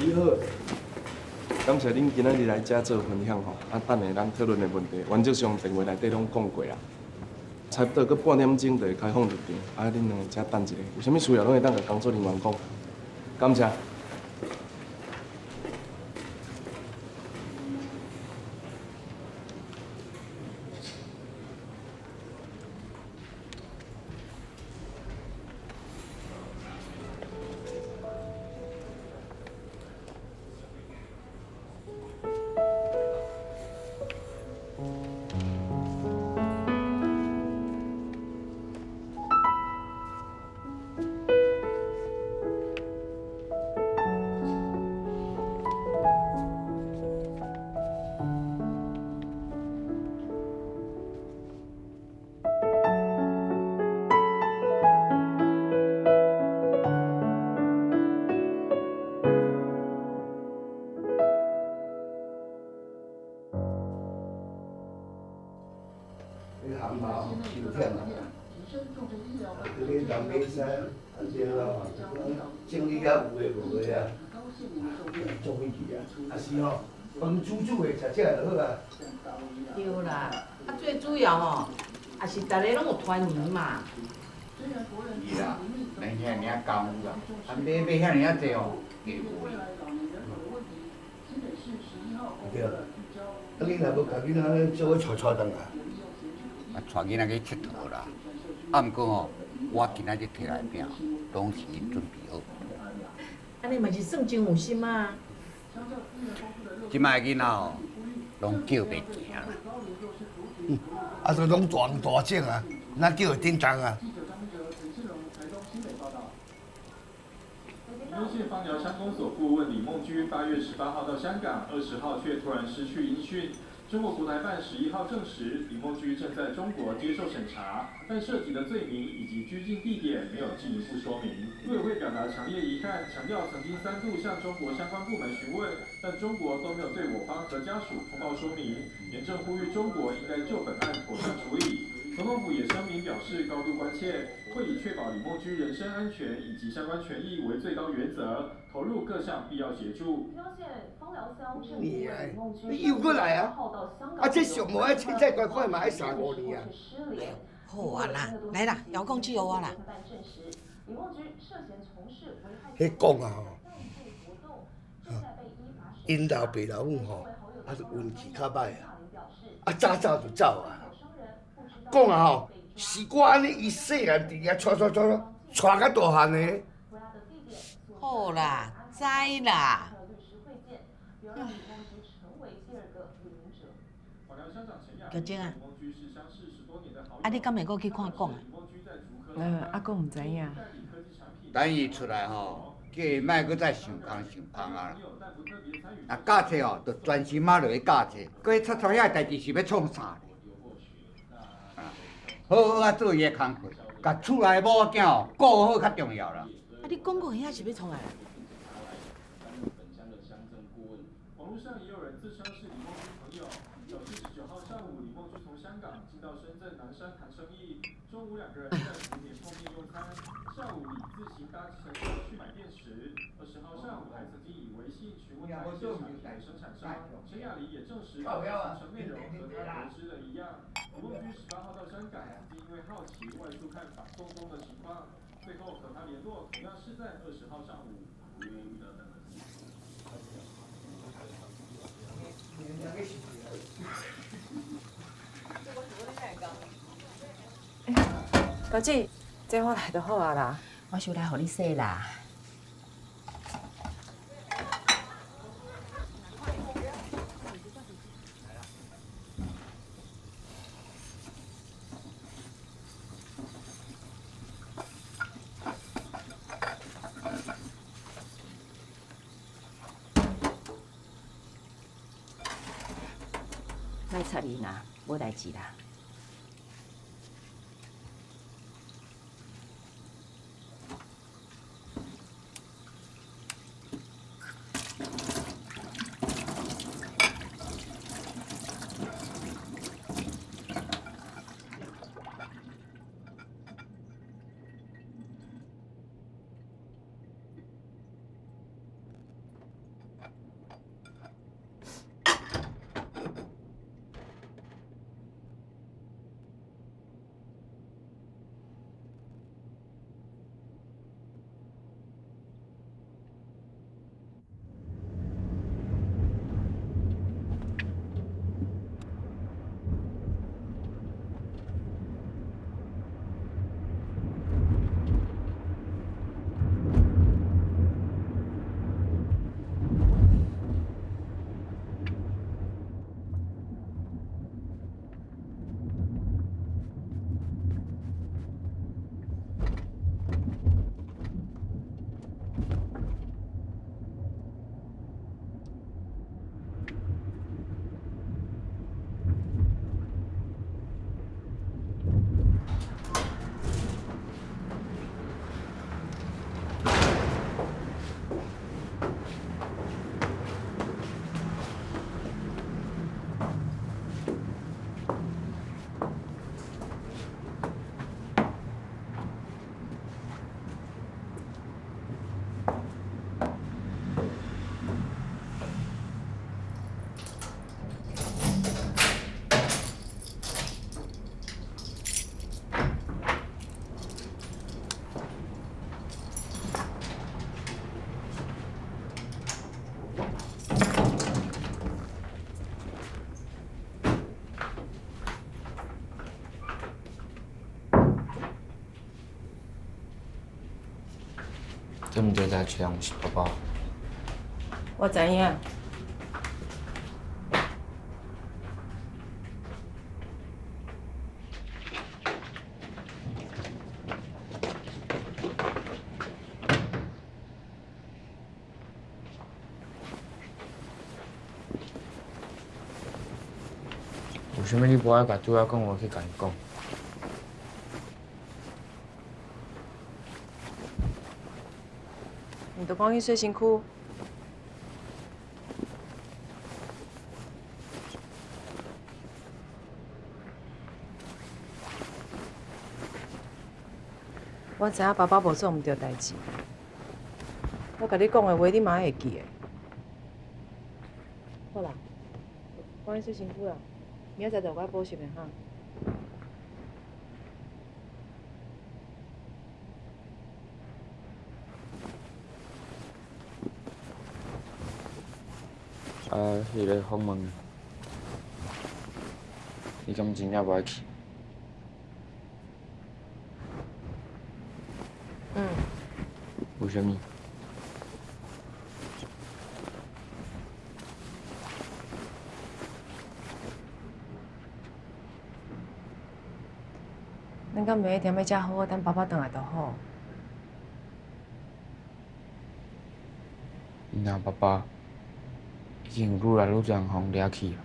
你好，感謝恁今仔日來遮做分享吼。啊，等下咱討論的問題，原則上電話內底攏講過啊。差不多閣半點鐘就會開放入場，啊，恁兩个遮等一下，有啥物需要攏會當共工作人員講。感謝。你含猫伤忝啊！你人买衫，啊对啦，整理遐有的无的啊，做伙去啊，啊是吼，饭煮煮的，食食就好啊。對啦，啊最主要吼，也是逐个攏有團圓嘛。是啦，咱遐爾仔功夫啦，啊買買遐爾仔濟吼，加無去。對，啊你若無共囡仔做伙帶帶轉來？啊，帶囡仔去𨑨迌啦。啊，毋過吼，我今仔日提來餅，攏是𪜶準備好。按呢嘛是算真有心啊。這擺囡仔吼，攏叫袂行啦。啊，都攏大黃大種啊，哪叫會振動啊？屏東縣枋寮鄉公所顧問李孟居8月18號到香港，20號卻突然失去音訊。中國國台辦11號證實，李孟居正在中國接受審查，但涉及的罪名以及拘禁地點沒有進一步說明。陸委會表達強烈遺憾，強調曾經三度向中國相關部門詢問，但中國都沒有對我方和家屬通報說明，嚴正呼籲中國應該就本案妥善處理。總統府也聲明表示高度關切，會以確保李孟居人身安全以及相關權益為最高原則，投入各項必要協助。你啊，你又閣來啊？啊，這上無愛凊彩乖乖嘛愛三五年啊。好啊啦，來啦，遙控器予我啦。彼講啊吼，𪜶老爸老母吼，啊是運氣較歹啊，啊早走就走啊。講啊吼，是我按呢，伊細漢佇遐帶帶帶帶較大漢的。好啦，知啦。玉晶啊，啊你敢會閣去看講啊？阿公毋知影。等伊出來吼，叫伊莫閣再想空想芳啊啦。若教冊吼，就專心仔落去教冊，閣去插插遐个代誌是欲創啥咧？好好仔做伊的工課，共厝內某仔囝吼顧好較重要啦。啊你講過遐是欲創啥？網絡上也有人自稱是李孟居朋友，表示19號上午李孟居從香港進到深圳南山談生意，中午兩個人在福田碰面用餐，下午李自行搭計程車去買電池，20號上午還曾經以微信詢問他一些產品的生產商，陳雅麗也證實行程內容和他得知的一樣。李孟居18號到香港，曾經因為好奇外出看反送中的情況，最後和他聯絡同樣是在20號上午。大姊，這我來就好啊啦。我收來予你洗啦。莫插伊啦，無代誌啦。这毋对代志人，毋是爸爸。我知影。为啥物你无爱共拄仔讲话去共伊讲？你著赶紧洗身躯。我知影爸爸无做毋对代誌，我共你講的話，你嘛會記得。好啦，趕緊洗身軀啦，明仔載就有愛補習的哈。啊，彼个訪問，你敢真正無愛去？嗯。為啥物？咱敢袂踮咧遮好好等爸爸轉來就好？𪜶阿爸爸已經有愈來愈濟人予人掠去啊！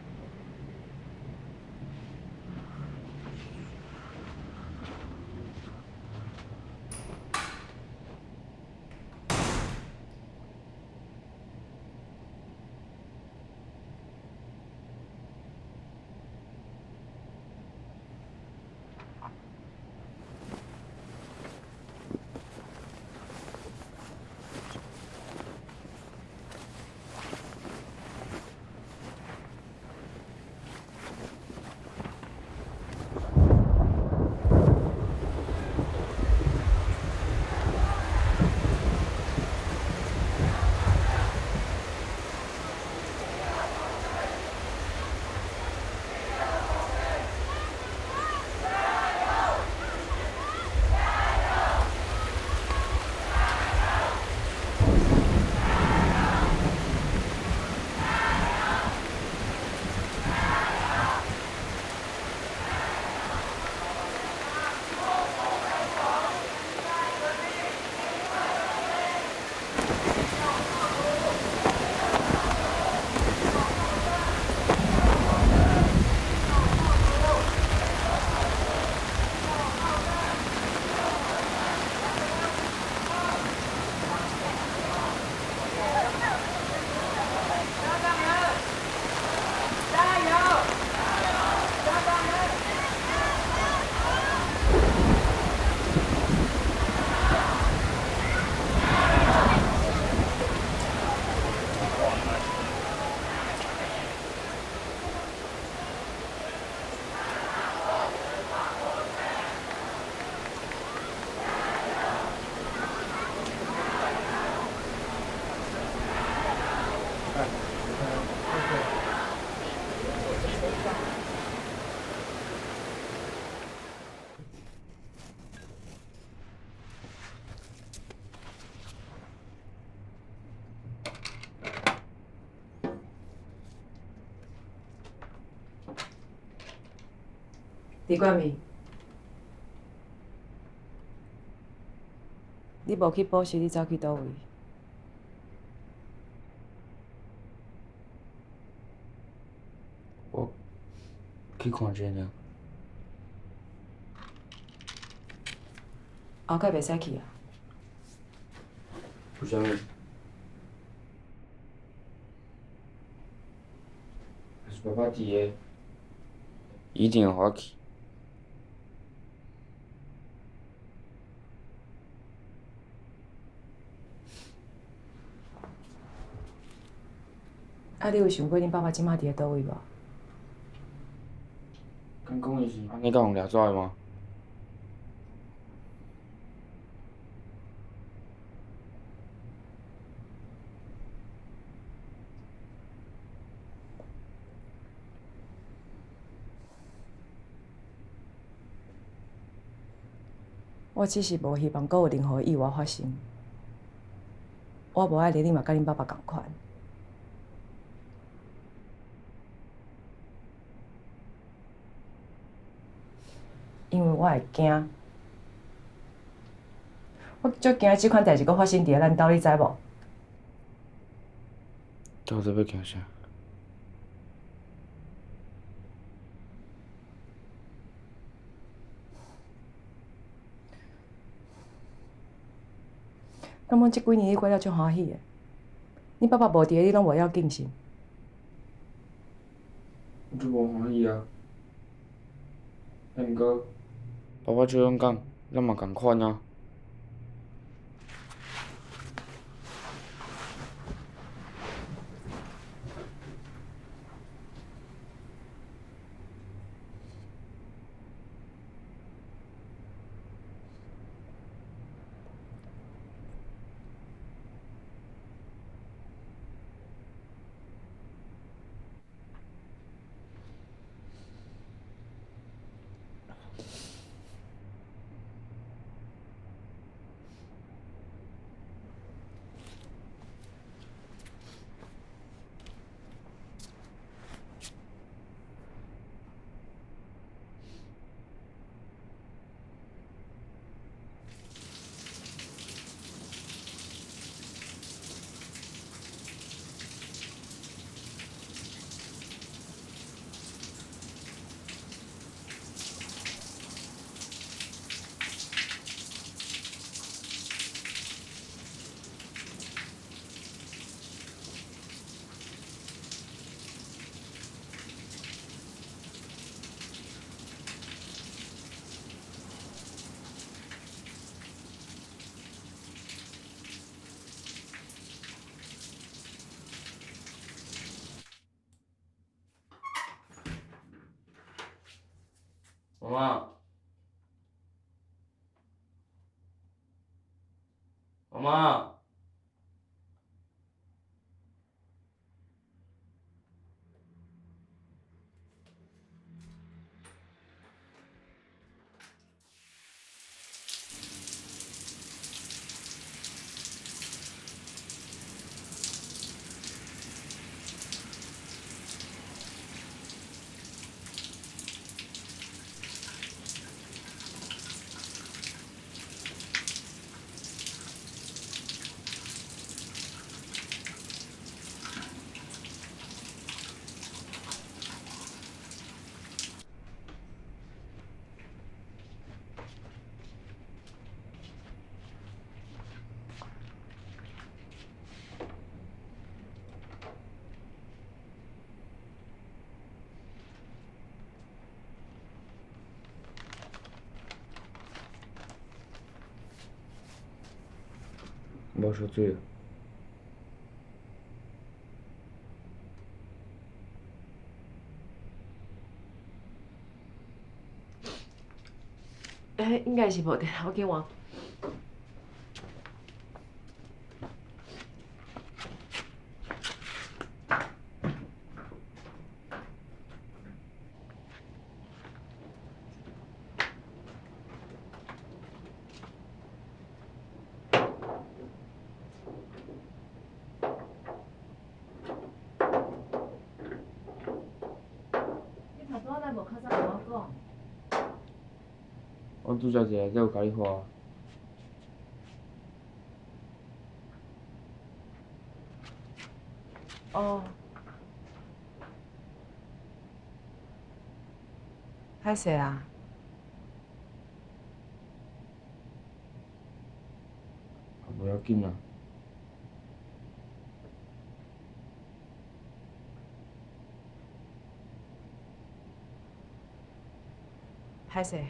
李冠明，你無去補習，你走去佗位？我去看者爾。後蓋袂使去啊？為啥物？若是爸爸佇个，伊一定會予我去。啊，你有想過恁爸爸這馬佇咧佗位無？敢講伊是按呢才予掠走的嗎？我只是無希望閣有任何意外發生。我無愛你，你嘛佮恁爸爸仝款。因為我會驚，我足驚這款代誌閣發生佇咧咱兜，你知無？到底欲驚啥？敢講這幾年你過了足歡喜的，你爸爸無佇咧，你攏無要緊是？我足無歡喜啊！啊，毋過爸爸這樣講，咱嘛仝款啊。媽媽，媽媽。無燒水。欸，應該是無電，我去換。我拄才坐内底有共你看。哦。歹勢啦。啊，無要緊啦。歹勢。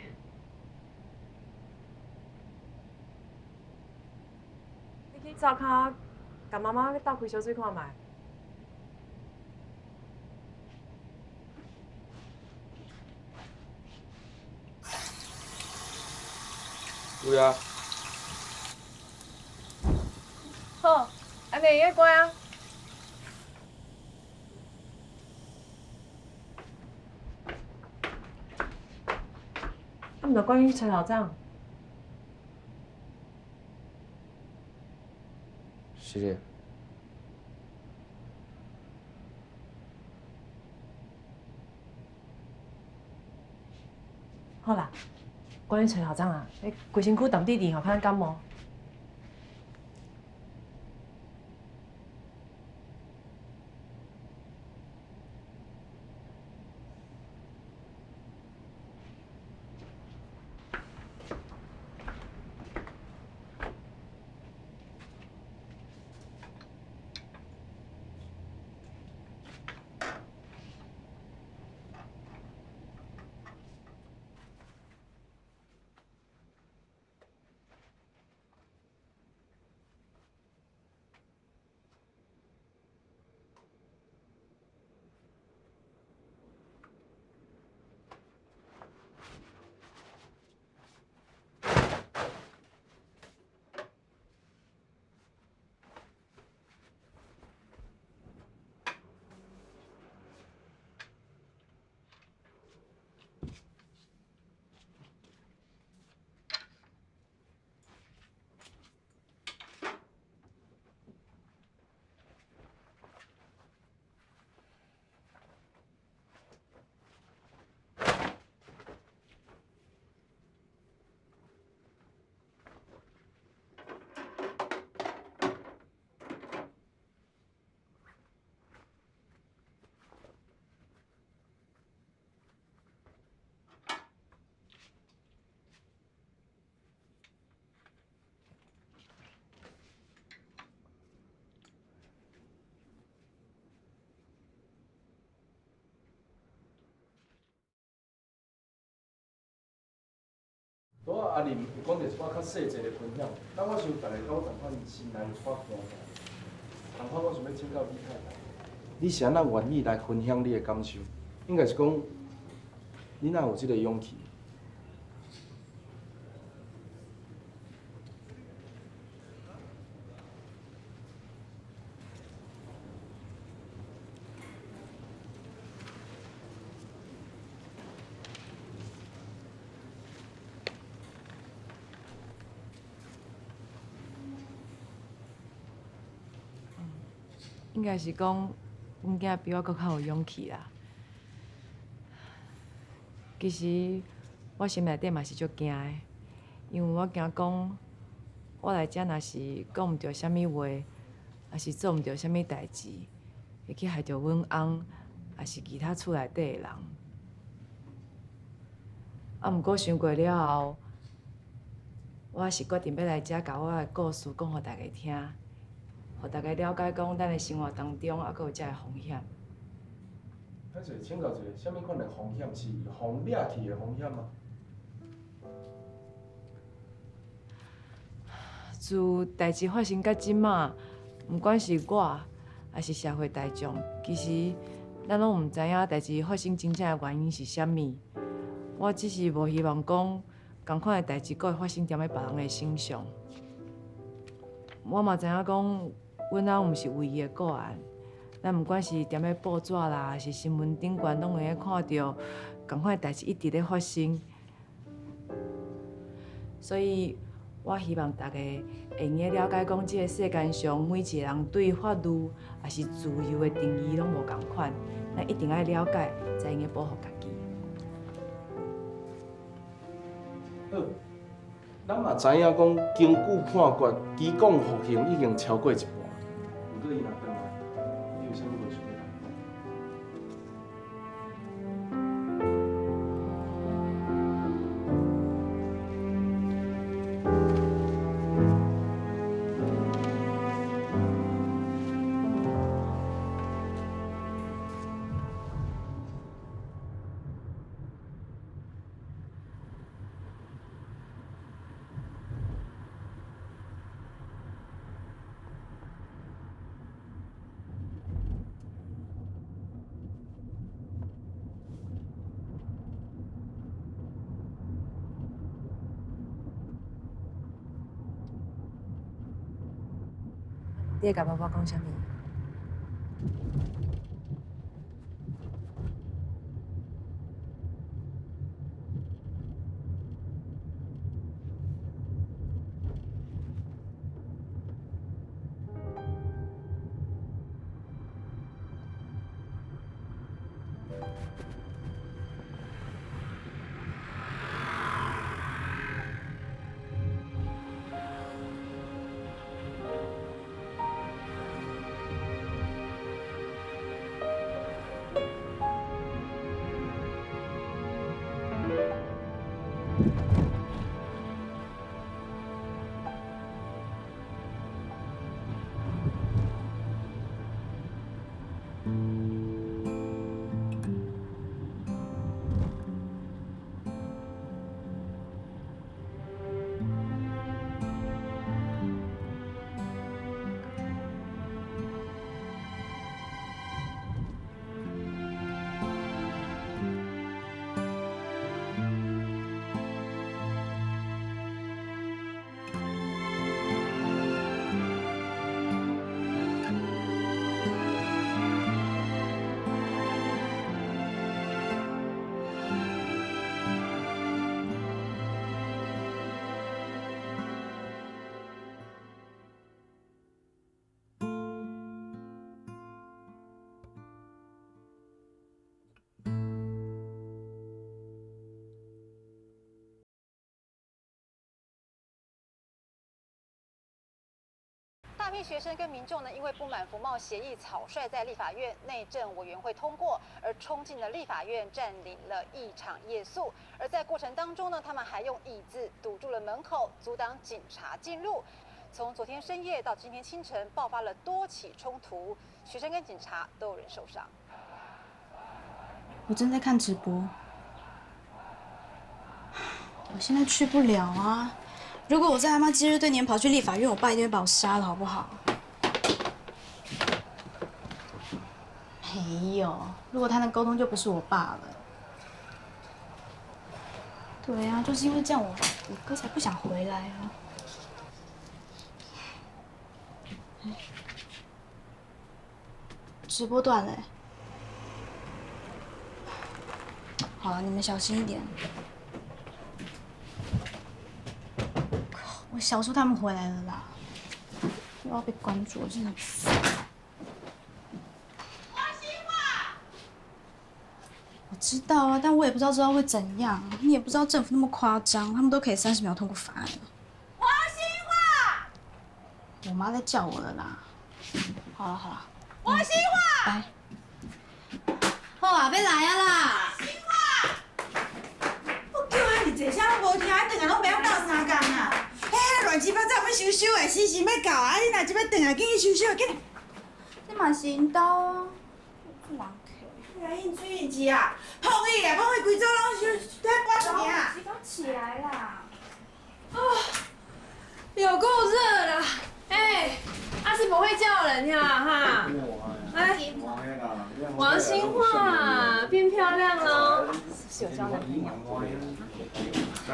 你去灶跤，共媽媽鬥開燒水看覓。有啊。好，按呢會乖啊。啊，毋著赶紧去揣校長。一个。好啦，我去揣校长啊，你规身躯澹滴滴吼，可能感冒。拄仔阿林有講著一寡較細節的分享，但我想逐家攏有仝款心內有一寡驚仝款我想欲請教李太太，你是按怎願意來分享你的感受？應該是講，你哪有這个勇氣？應該是講，阮囝比我閣較有勇氣啦。其實我心內底嘛是足驚的，因為我驚講，我來遮若是講毋著啥物話，抑是做毋著啥物代誌，會去害著阮翁，抑是其他厝內底的人。啊，毋過想過了後，我是決定欲來遮，共我的故事講予大家聽。予大家了解講，咱的生活當中猶閣有遮个風險。歹勢，請教一下，啥物款的風險是予掠去的風險嗎？自代誌發生到這馬，毋管是我，抑是社會大眾，其實咱攏毋知影代誌發生真正的原因是啥物。我只是無希望講，仝款的代誌閣會發生踮咧別人的身上。我嘛知影講，阮翁毋是唯一的個案。咱毋管是踮咧報紙啦，抑是新聞頂懸，攏會用看著仝款的代誌一直咧發生。所以我希望大家會用得了解講，這个世間上每一个人對法律抑是自由的定義攏無仝款，咱一定愛了解，才會用得保護家己。好，咱嘛知影講，根據判決，其講服刑已經超過一半。毋過伊若轉來，你有啥物話想欲共伊講？你會共爸爸講啥物？大批学生跟民众呢，因为不满服贸协议草率在立法院内政委员会通过，而冲进了立法院，占领了议场夜宿。而在过程当中呢，他们还用椅子堵住了门口，阻挡警察进入。从昨天深夜到今天清晨，爆发了多起冲突，学生跟警察都有人受伤。我正在看直播，我现在去不了啊。如果我在他妈今日对年跑去立法院，我爸一定会把我杀了，好不好？没有，如果他能沟通，就不是我爸了。对啊，就是因为这样，我哥才不想回来啊。直播断了。好了，你们小心一点。我小叔他们回来了啦，又要被关注，我真的很烦。王新华，我知道啊，但我也不知道之后会怎样。你也不知道政府那么夸张，他们都可以30秒通过法案了。王新华，我妈在叫我了啦。好了好了，王新华，拜。好啊，要来啊啦！新华，我叫啊你这声拢无听，转来拢袂晓斗相共啊！乱七八糟欲收收的，时辰欲到啊！你若这欲转来，紧去收收，紧！这嘛是𪜶兜啊，这人客。来应水应钱啊！碰伊啊，碰伊规组拢收，在搬物件。是讲起来啦！啊，有够热啦！哎，阿是不会叫人呀，哈！哎，王新华变漂亮喽，是不是有交男朋友？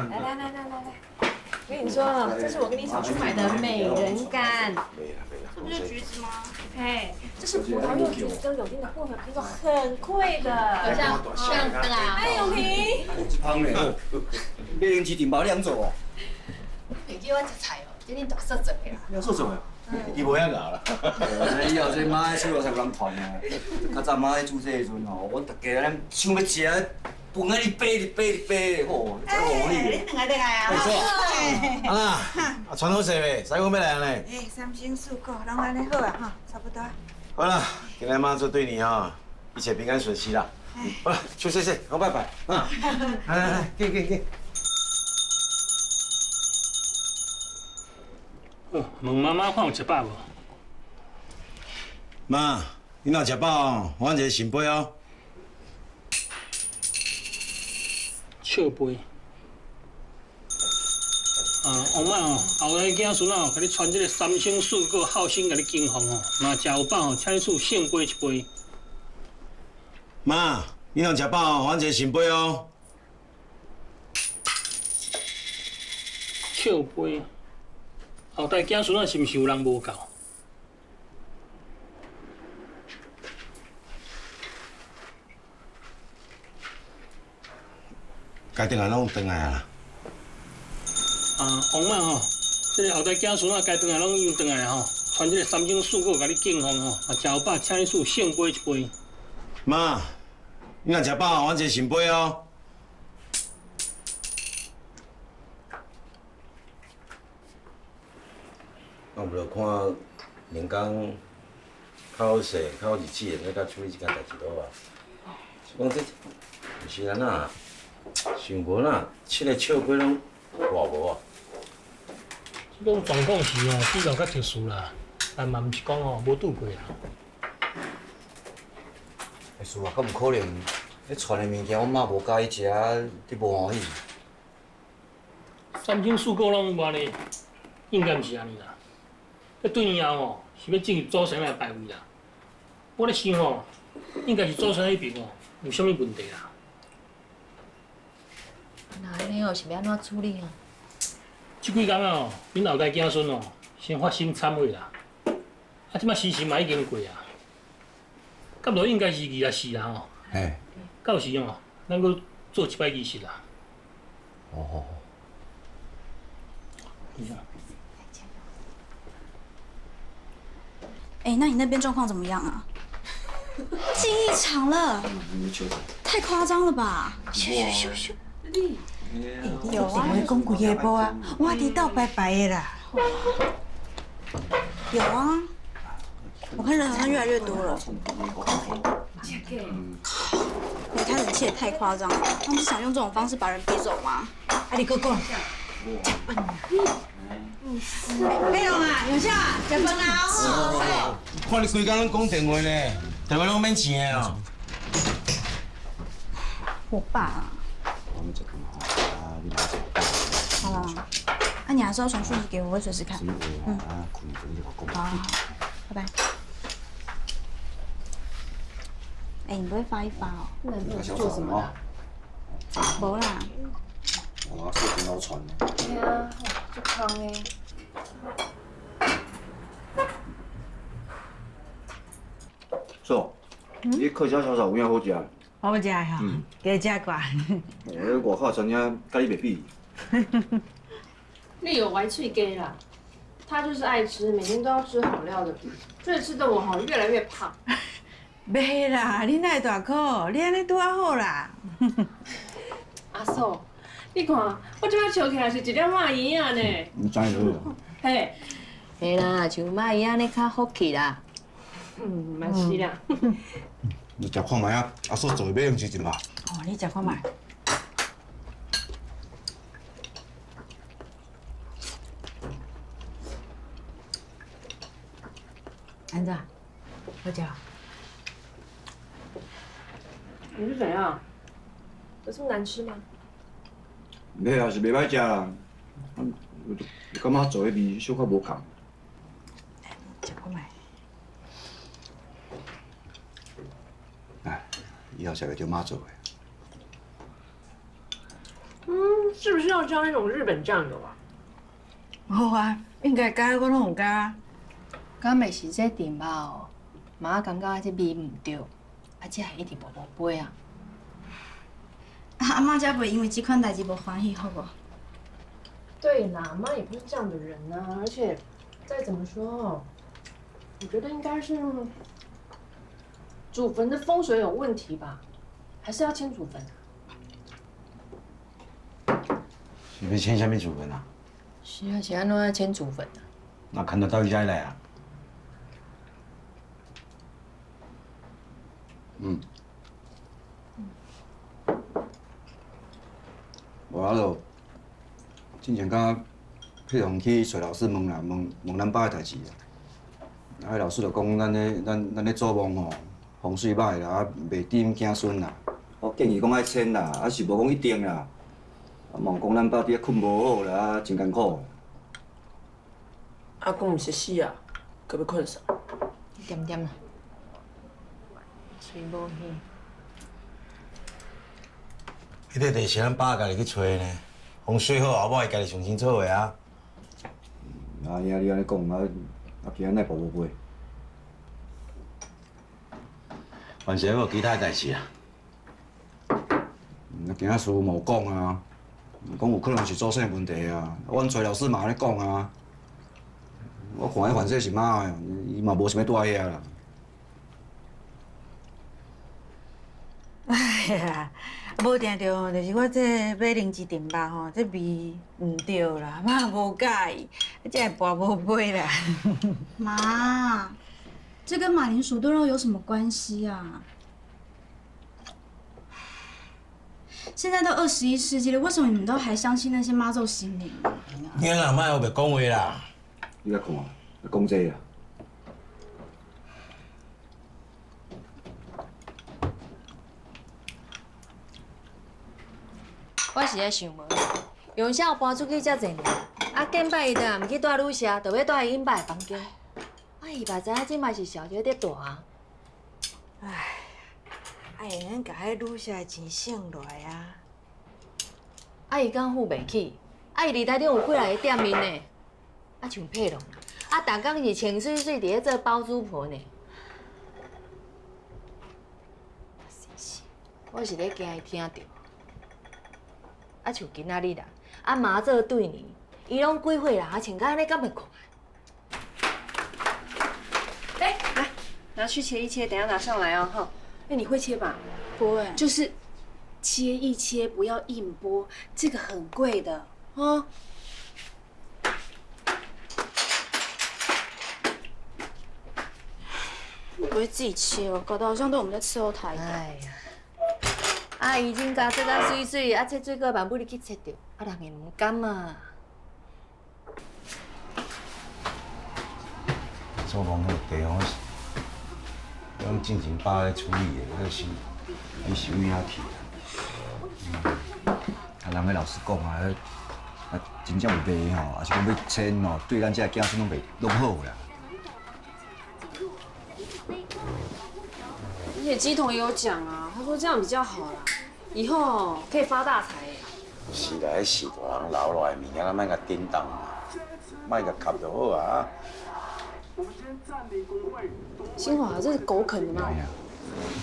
来来来来来来。我跟你说，这是我跟你小叔买的美人柑。这不就橘子吗？哎，这是葡萄柚橘子跟柳丁的混合品种，很贵的。像像那个。哎，永平。胖嘞，美人市场包你通做哦？袂叫我食菜哦，这恁大嫂做的啦。你嫂做的？伊无遐𠢕啦。以后这妈的手路才有人传啊。较早妈咧煮这的时阵吼，阮大家咱想欲食。饭啊，你背你背你背，吼，真欢喜。你两个来啊！啊，啊，传好势未？师傅要来呢。哎，三星四果拢按呢好啊，吼，差不多。好啦，今日妈祖对你哈，一切平安顺遂啦。好啦，去谢谢，我拜拜。啊，来来来，给给给。哦，问妈妈看有食饱无？妈，你若食饱哦，我一个圣杯哦。笑杯。啊，王妈哦，后来子孙哦，共你传这个三星四果孝心，共你敬奉哦。若食有饱吼，请你赐圣杯一杯。妈，你若食饱哦，还一个圣杯哦。笑杯。后代子孙啊，是毋是有人无够？该转来拢转来啊！啊，王妈吼，这个后代子孙啊，该转来拢已经转来吼，传这个三牲四果，共你敬奉吼，啊，食有饱，请你赐圣杯一杯。妈，你若食饱，阮一个圣杯哦。我无就看两工较好势、较好日子，会使甲处理这件代志倒啊。是讲这毋是安那，想无哪，七个笑鸡拢活无啊。这种状况是哦，比较较特殊啦，但嘛毋是讲哦无拄过啦。欸是啊，敢有可能？彼传的物件，阮妈无佮意食，你无欢喜。三牲四果拢有按呢，应该毋是按呢啦。这对年后哦，是欲进入祖先的排位啦。我咧想哦，应该是祖先彼边哦有啥物问题啦。那按呢哦，是欲按怎处理啊？这几工哦，恁后代子孙哦，先发生忏悔啦。啊，这摆时辰嘛已经过啊，到落应该是24啦吼。嘿。到时哦，咱阁做一摆仪式啦。哦。哎，那你那边状况怎么样啊？进一场了，太夸张了吧！咻咻咻咻！有啊，你讲几个步啊？我伫斗拜拜的啦。有啊，我看人好像越来越多了。哎，他人气也太夸张了，他们是想用这种方式把人逼走吗？啊，你阁讲，食饭啊！没有啊，永孝啊，食饭啊！哦。看你规工拢讲电话呢，电话拢免钱的哦。我爸啊。好了，那你还是要传讯息给我，我会随时看。嗯。好，拜拜。哎，你不会发一发哦？那你做什么的？没啦。我说真好传。对啊，足空的。嫂，你客家小炒有影好食？好食哈，加食寡。哦，外口餐厅佮你袂比。你有歪喙鸡啦，他就是爱吃，每天都要吃好料的，所以吃的我好越来越胖。袂啦，你哪会大苦？你按呢拄仔好啦。阿嫂，你看我这摆笑起来是一粒肉圆仔呢。你知好。嘿，嘿啦，像肉圆按呢较福气啦。嗯，嘛是啦。你食看觅啊，阿嫂做的欲用时阵吧。哦，你食看觅。按怎？好食。你是怎样？有这么难吃吗？袂啊，是袂歹食啦。我感觉做的味小可无仝。食看觅。哎，以后食袂著妈做的。嗯，是不是要加那种日本酱油啊？好啊，应该加，我拢有加。敢袂是这甜肉哦？妈感觉这味毋对，啊，才会一直无无杯啊。阿妈才袂因为这款代志无欢喜，好无？对啦，妈也不是这样的人呐。而且，再怎么说，我觉得应该是祖坟的风水有问题吧，还是要迁祖坟啊？是欲迁啥物祖坟啊？是啊，是按怎样迁祖坟啊？那牵到伊遮来啊？嗯。无啊，就之前敢佩蓉去找老师问啦，问问咱爸的代志啦。啊，老师就讲咱咧咱咱咧做梦吼，风水歹啦，啊袂甜子孙啦。我建议讲爱迁啦，啊是无讲一定啦。啊，嘛有讲咱爸伫遐睏无好啦，啊真艰苦。阿公毋是死啊，阁欲睏啥？点点啦，喙无耳。彼个地是咱爸家己去揣的呢，风水好后，我会家己想清楚的啊。啊，兄你按呢讲，啊啊，今仔奈跋无飞？凡是还有其他代志啊？啊，今仔师傅嘛有讲啊，讲有可能是祖先的问题啊。阮找老师嘛按呢讲啊。我看彼凡说是妈的，伊嘛无想欲蹛遐啦。唉，嘿啊，無定著就是我這買零一陣肉吼，這味毋對啦，媽無佮意，才會跋無買啦。媽，這跟馬鈴薯燉肉有什麼關係啊？現在都21世紀了，為什麼你們都還相信那些媽祖神靈？你若莫烏白講話啦！你來看，講這啦。我是咧想無，楊少搬出去遮濟年，啊，見擺伊倒來，毋去蹛女舍，就欲蹛伊𪜶爸的房間。啊，伊嘛知影這擺是小姐伫蹛啊。唉，啊，會用共彼女舍的錢省落來啊。啊，伊敢付袂起？啊，伊伫台中有幾若个店面呢？啊，像佩蓉，啊，逐工是穿媠媠伫咧做包租婆呢。我是咧驚伊聽著。啊，像今仔日啦，啊媽祖對年，伊攏幾歲人啊，穿甲按呢敢袂看？哎，來，拿去切一切，等下拿上來哦，哈。哎，你會切吧？不會。就是切一切，不要硬剝，這個很貴的哦。你不會自己切哦，搞得好像都我們在伺候他一樣。哎呀。啊，伊真家做甲媠媠，啊，切水果萬不你去切著，啊，人會毋甘啊。做梦迄个地方，拢进前爸咧处理的，那是你是为遐去的？啊，人彼老师講啊，啊，真正有賣吼，抑是講欲簽吼，對咱這个子孫攏袂攏好啦。而且乩童也有講啊，他說這樣比較好啦，以後可以發大財。是啦，彼是大人留落來的物件，咱莫共叮當嘛，莫共磕就好啊。新華，這是狗啃的嗎？哎呀，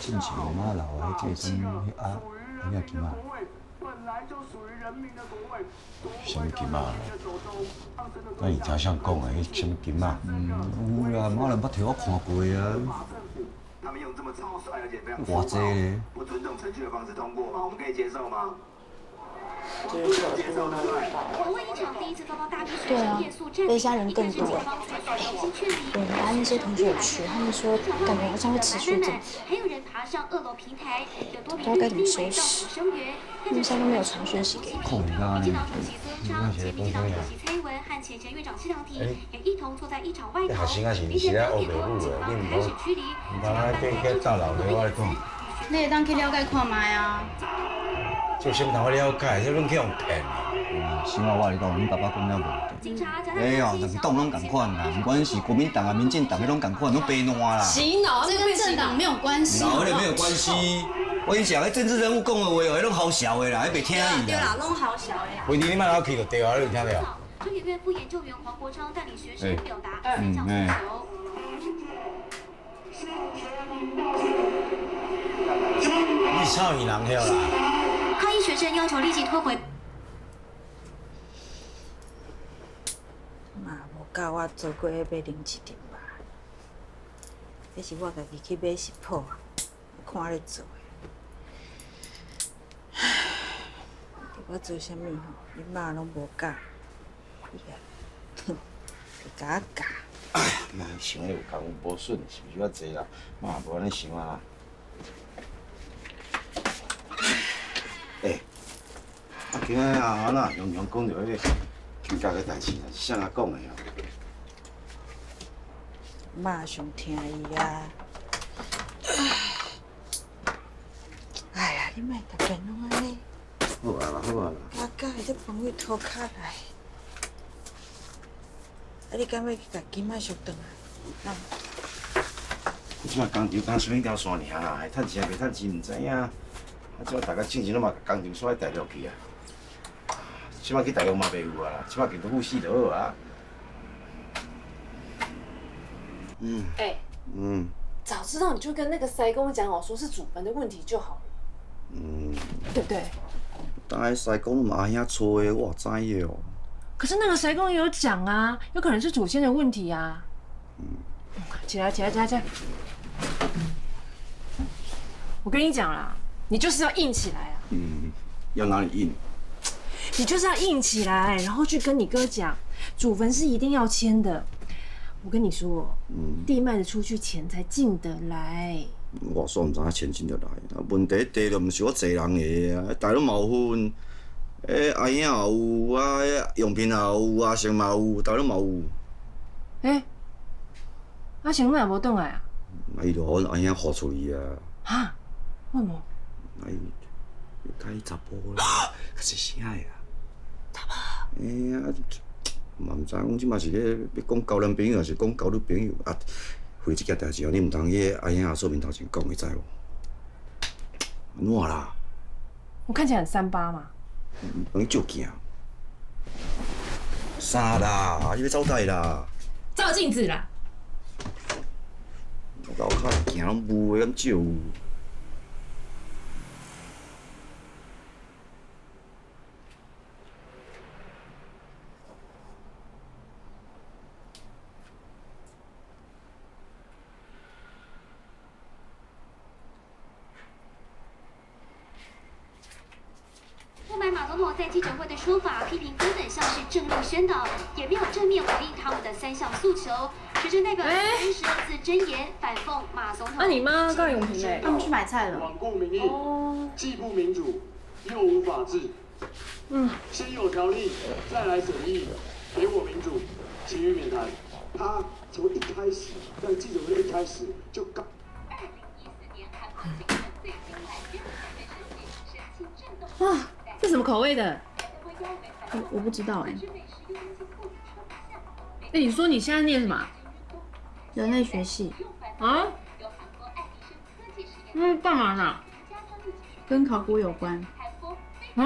進前我媽留的彼個什麼啊，彼個金仔。什麼金仔？咱是聽誰講的？彼什麼金仔？嗯，有啦，媽人捌提我看過啊。偌濟咧？對啊，被蝦人更多。我們班那些同學有去，他們說感覺好像會持續這樣。不知道該怎麼收拾，他們現在都沒有傳訊息給我。控啊！你那是講啥呀？欸，學生啊是毋是咧烏白母的？你毋好，毋通安尼計計鬥老的，我咧講。你會當去了解看覓啊？這有啥物通好了解？這攏去予騙。是我我共你講，恁爸爸講了無對。哎呦，兩黨攏仝款啦，毋管是國民黨啊、民進黨，彼攏仝款，攏白爛啦。洗腦，這跟政黨沒有關係。哪有沒有關係？我跟你講，彼政治人物講的話哦，彼攏好笑的啦，彼袂聽伊啦。對啦，攏好笑的啦。回弟，你莫老去就對啊，你有聽著？中研院副研究員黃國昌帶領學生表達三項訴求。你臭伊人曉啦！抗議學生要求立即拖回。嘛無教我做過彼買零一陣吧，彼是我家己去買食譜，看咧做的。唉，我做啥物吼，恁媽攏無教，伊啊，哼，會共我教。哎呀，媽想的有夠無順，是毋是較濟啦？嘛無按呢想啊。欸，啊，今仔日啊，哪雄雄講著彼个休假个代誌，是啥人講的哦？媽上聽伊啊。哎呀，你莫逐遍攏按呢。好啊啦，好啊啦。我教伊這飯位塗跤來。啊，你敢欲去共金仔叔轉來？啊？這擺工廠剛剩一條線爾啦，會趁錢抑袂趁錢毋知影。啊，這擺大家進前攏嘛共工廠徙去大陸去啊。這擺去大陸嘛袂有啊啦，這擺共都富死就好啊。嗯。欸。嗯。早知道你就跟那個師公講好，說是祖墳的問題就好了。嗯。對不對？當彼師公嘛阿兄催的，我知哦。可是那個師公也有講啊，有可能是祖先的問題啊。嗯。起來，起來，起來，起來！我跟你講啦，你就是要硬起来啊！嗯，要哪里硬？你就是要硬起来，然后去跟你哥讲，祖坟是一定要签的。我跟你说，地卖得出去，钱才进得来。我煞毋知影钱进得来，啊，问题地就毋是我一个人的啊，大拢嘛有份，阿英也有啊，用品也有，阿成嘛有，大拢嘛有。欸，阿成哪会无转来啊？啊，伊就予阮阿兄划出去啊。哈？为什么？啊，伊佮伊查埔啦，较细声的啦。查某？哎呀，嘛毋知讲这马是咧欲讲交男朋友，抑是讲交女朋友啊？为这件代志哦，你毋通去阿兄阿嫂面头前讲，你知无？按怎啦？我看起来很三八嘛。帮你照镜。啥啦？你欲走佗啦？照镜子啦。楼跤镜拢雾的，敢照有？不满马总统在记者会的说法，批评根本像是政令宣导，也没有正面回应他们的3项诉求。学生代表32字箴言反讽马总统。那你妈高永平嘞？他们去买菜了。罔顾民意，既不民主又无法治。先有条例，再来审议，给我民主，其余免谈。他从一开始在记者会一开始就告。哇，这什么口味的？我不知道哎。哎，你说你现在念什么？人类学系。啊？干嘛呢？跟考古有关。啊？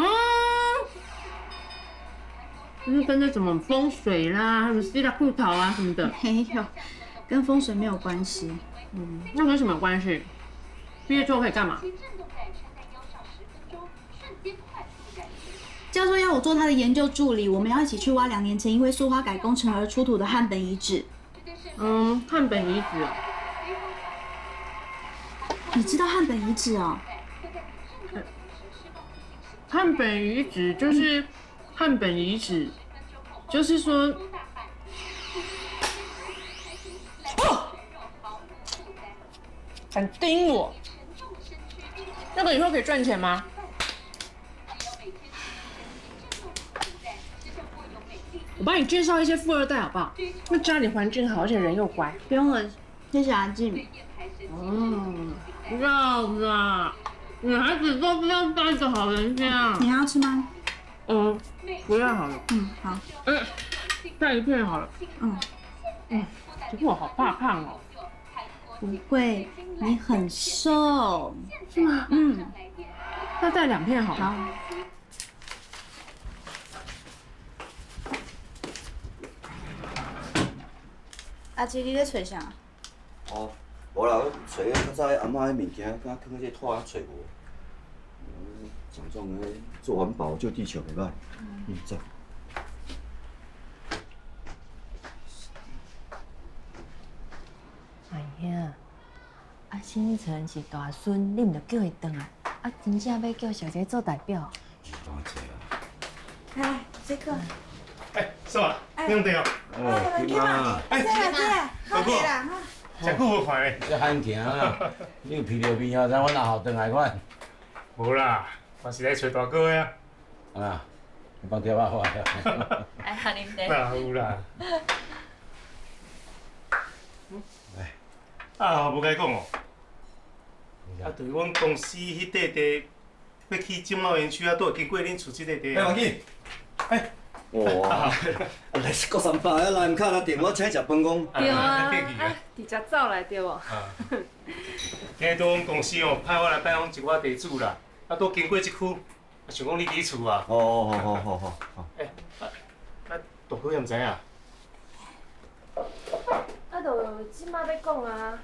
就是跟那什么风水啦，什么希腊木头啊什么的。没有，跟风水没有关系。那跟什么有关系？毕业之后可以干嘛？教授要我做他的研究助理，我们要一起去挖2年前因为苏花改工程而出土的汉本遗址。汉本遗址哦。你知道汉本遗址哦？汉本遗址就是汉本遗址，就是说，哦，敢叮我？那个以后可以赚钱吗？我帮你介绍一些富二代好不好？那家里环境好，而且人又乖。不用了，谢谢阿静。不要啦，女孩子都不要当一个好人家。你还要吃吗？不要好了。好。带一片好了。不过我好怕胖哦。不会，你很瘦。是吗？那带2片好了。好。阿姊，你咧揣啥？哦，无啦，我揣较早阿嬷彼物件，敢囥喺这拖仔揣无。强壮咧做环保救地球袂歹。走。阿兄，啊，新城是大孙，你毋著叫伊转来，啊，真正欲叫小姐做代表。多谢啊。来，这个。哎，嫂啊，你用对哦。哦，去嘛。哎，对啦对啦，好对啦。真久无看咧。这罕行啊，你有皮尿味哦，知阮阿后转来款。无啦，嘛是来揣大哥的啊。啊，你帮贴仔好啊。哎，哈啉茶。哪有啦？来。啊，无该讲哦。啊，对阮公司彼块地，欲起经贸园区啊，都会经过恁厝这块地。哎，王记。哎。哇！来国三百啊，来毋敲他电话请食饭讲。对啊，啊，直接走来对无？今日拄阮公司哦，派我来拜访一寡地主啦，啊，拄经过这区，啊，想讲你伫厝啊。哦，好好好好。欸，啊，大哥也毋知影。啊，就这马欲讲啊。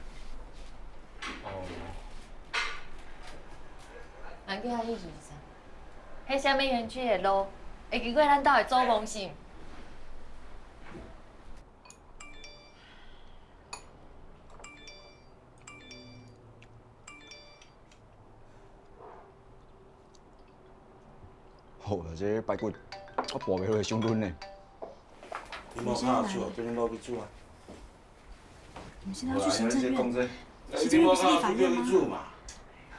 哦。人叫意思是啥？彼啥物园区的路？会经过咱兜的祖墓是？好啦，這排骨我跋袂落，傷嫩呢。你某較好煮，叫你某去煮啊。你們現在要去行政院？行政院不是立法院嗎？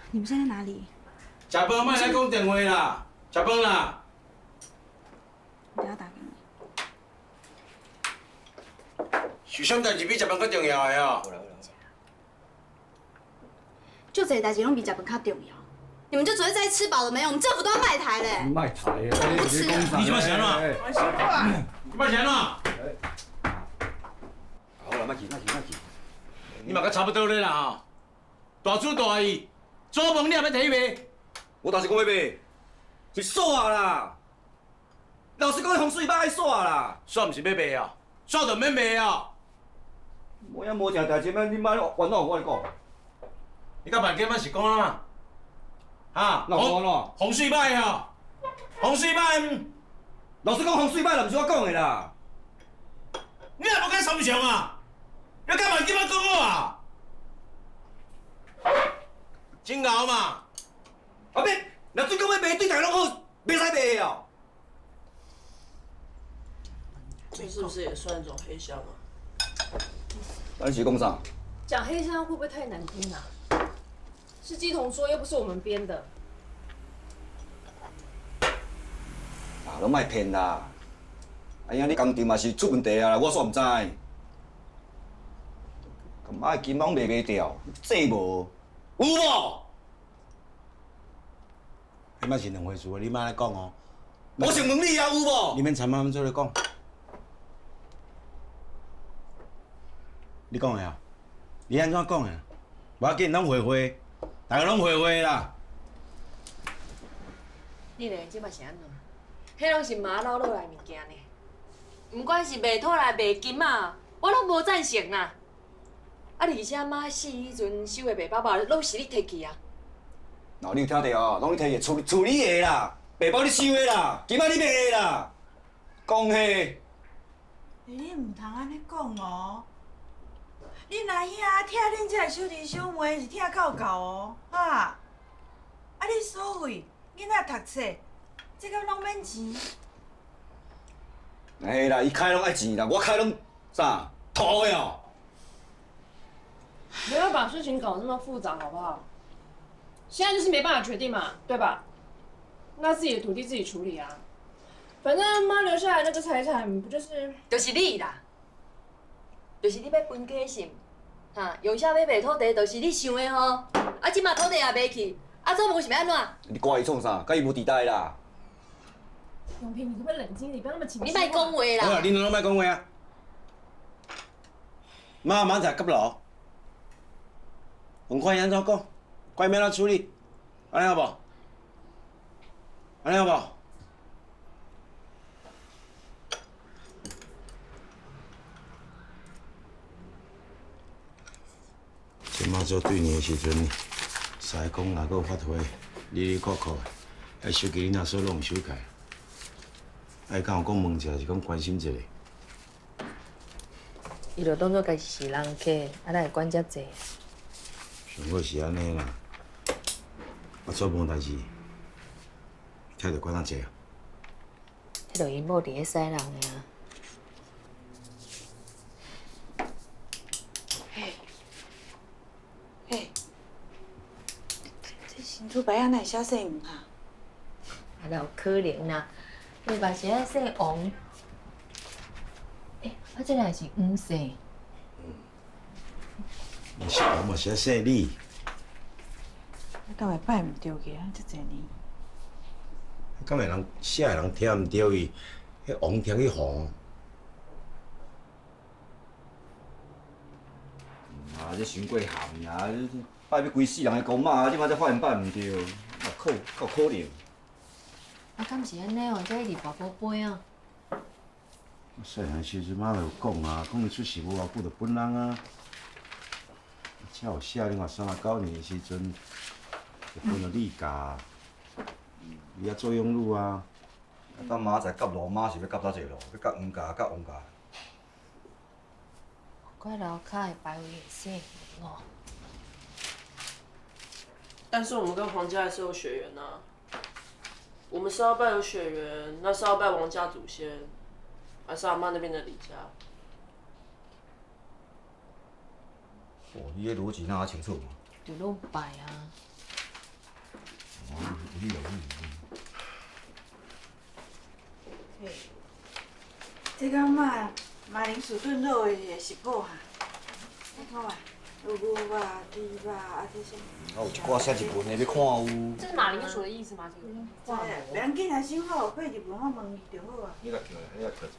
你們現在在哪裡？食飯莫來講電話啦，食飯啦。我等下打給你。是啥代誌比食飯較重要的哦？就這代誌攏比食飯較重要。你們就只會在意吃飽了沒有？我們政府都要賣台嘞。賣台啊！不吃了。你這擺是按怎？我辛苦啊！這擺是按怎？好啦，莫去，莫去，莫去。你嘛閣差不多咧啦吼！大主大意，祖夢你也欲提去賣？我當時講欲賣，是煞啦。老師講風水歹愛煞啦。煞毋是欲賣哦，煞就免賣哦。無影無正代誌，你莫冤枉我咧講。你甲萬金仔是講啊？哈？那有講安怎？風水歹哦，風水歹。老師講風水歹啦，毋是我講的啦。你也無敢參詳啊？你甲萬金仔講好啊？真𠢕嘛！阿伯，若准講欲賣，對大家攏好，袂使賣的哦。這是不是也算一種黑箱啊？你是講啥？講黑箱會不會太難聽啊？是乩童說，又不是我們編的。啊，攏莫騙啦！哎呀，你工程嘛是出問題啊，我煞毋知。咁啊，金攏賣袂掉，這無有無？彼擺是兩回事，你莫按呢講哦。我想問你啊，有無？你免參我們做咧講。你講的啊？你按怎講的？無要緊，攏會會，大家攏會會啦。你咧這擺是按怎？彼攏是媽留落來物件呢。毋管是賣土來賣金仔，我攏無贊成啦。啊，而且媽死彼陣收的白包包，攏是你提去啊。喏，你有聽著哦？攏你提去厝厝你的啦，白包你收的啦，金仔你賣的啦，講彼。欸，你毋通按呢講哦。恁阿兄疼恁這个小弟小妹是疼夠夠哦，哈！啊，你所謂囡仔讀冊，這敢攏免錢？哎啦，伊開攏愛錢啦，我開攏啥土的哦。不要把事情搞那麼複雜，好不好？現在就是沒辦法決定嘛，對吧？那自己的土地自己處理啊。反正媽留下來那個財產，不就是？就是你啦。就是你欲分家是毋？哈，用啥欲賣土地，就是你想的吼。啊，這馬土地也賣去，啊，祖母是欲按怎？你怪伊創啥？佮伊無佇代啦。永平，你可不可以冷靜點，不要那麼情緒。你莫講話啦！好啦，恁兩個莫講話啊。媽明仔載急落，我看伊按怎講，看伊欲按怎處理，按呢好無？按呢好無？這馬做對年的時陣，師公也閣發揮，哩哩扣扣的，遐手機恁阿嫂攏有收起來。啊，伊敢有講問一下，是講關心一下。伊就當作家己是人客，啊，哪會管遮濟？上好是按呢啦，啊，做無代誌，聽著管遮濟啊。彼就𪜶某佇咧使人的啊。嘿，嘿，這新主牌仔哪會寫姓黃啊？啊，哪有可能啦？伊嘛是愛姓王。欸，啊，這個是黃姓。毋是王嘛是愛姓李。啊，敢會拜毋著去啊？這濟年。敢會人寫的人聽毋著伊，彼王聽去黃。啊，這傷過譀啦！拜欲規世人的公媽，這擺才發現拜毋著，啊可夠可憐。啊，敢是按呢哦？才一直跋寶貝啊！細漢時陣，媽就有講啊，講伊出世無偌久就分人啊。才有寫另外39年的時陣，就分予你教，伊也做養女啊。等明仔載割路，媽是欲割佗一个路？欲割黃家，割王家。怪樓跤的排位會姓黃哦。但是我們跟黃家還是有血緣啊。我们是要拜有血缘，那是要拜王家祖先，还是阿妈那边的李家？哦，你这逻辑哪清楚？就拢拜啊。哦，有理有理。欸，这敢马马铃薯炖肉的食谱哈？你看嘛，有牛肉、猪肉，啊这啥？啊，有一寡写日文的，欲看有。这是马铃薯的意思吗？这个。袂要紧啊，小可有配日文，我问伊就好啊。你甲叫，你甲叫者。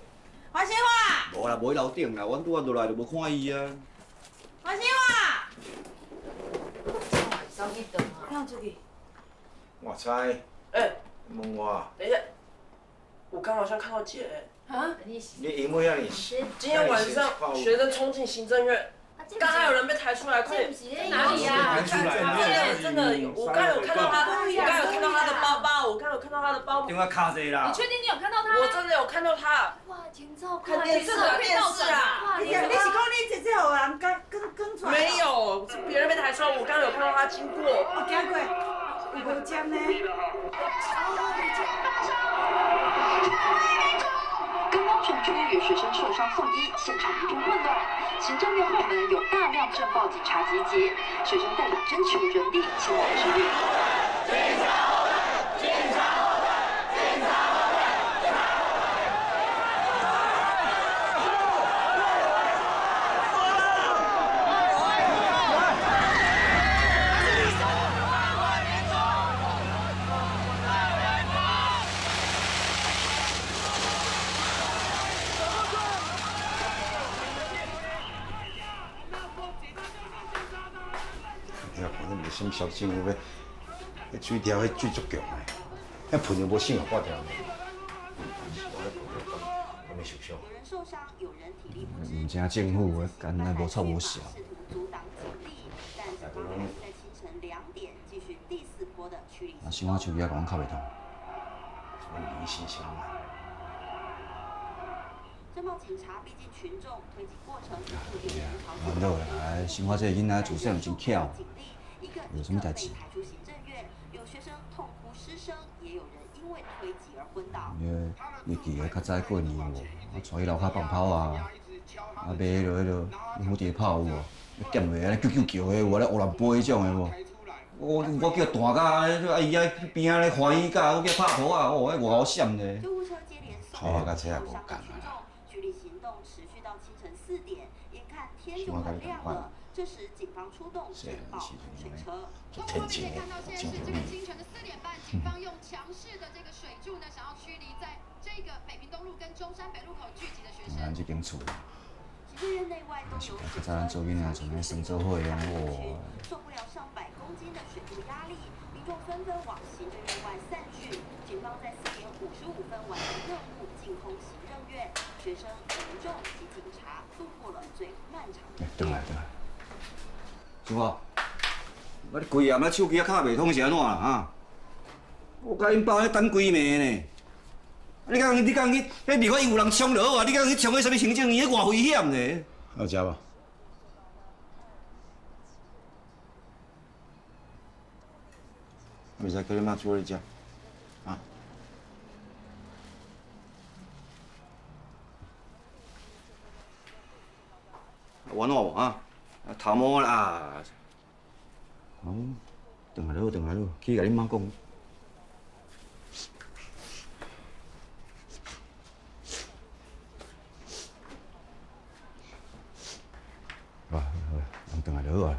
黄新华。无啦，无伫楼顶啦，阮拄仔落来就无看伊啊。黄新华。走去倒啊？哪出去？我猜。欸。问我。等一下，我刚好像看到姐。啊？你因为遐尔。今天晚上学生冲进行政院，刚刚有人被抬出来，快点！哪里啊？真的真的有，我刚有看到他，我刚有看到他的包包，我刚有看到他的包。电话卡这啦。你确定你有看到他？我真的有看到他。哇，真糟糕！看电视啊，电视啊！你是讲你姐姐予人赶赶赶出来？没有，是别人被抬出来，我刚刚有看到他经过。我经过，无接呢。刚刚传出有学生受伤送医，现场一片混乱。行政院后门有大量镇暴警察集结，学生代表争取人力前往支援。警察后退！警察后退！警察后退！你看，你无啥物消息，有要，彼水条，彼水足强的，彼喷又无性啊，挂掉。我没受伤。毋正政府，敢若无臭无潲。啊，小可手机仔共阮敲袂通。你心伤啊！烦恼啦，小可这个囡仔自细汉真巧。有啥物代志？你记得较早过年有无？我带去楼跤放炮啊，啊买彼落彼落蝴蝶炮有无？点落来啾啾叫的有无？咧乌兰波彼种的无？我叫弹甲啊伊仔边仔咧欢喜甲，我叫拍炮啊！哦，彼偌好闪咧。炮仔甲这也无仝啊啦。想我佮你仝款。这时，警方出动细汉时阵水车。足天真的，真这个清晨的4点半，警方用强势的这个水柱呢，想要驱离在这个北平东路跟中山北路口聚集的学生。咱这间厝，是较早咱做囡仔阵，咧耍做伙样哦。受不了上百公斤的水柱压力，民众纷纷往行政院外散去。警方在4点55分完成任务，进空行政院，学生、民众及警察度过了最漫长的。转来转来。师傅，我你规暗咧手机仔敲袂通是按怎啦？啊？我共𪜶爸咧等规暝呢。你讲你讲去，彼立法院有人冲就好啊！你讲去冲彼啥物行政院，彼偌危险呢？有食无？袂使叫你妈煮予你食，啊？冤枉无啊？头毛啦！好，转来咯，转来咯，去共恁妈讲。好啊，好啊，人转来就好啊。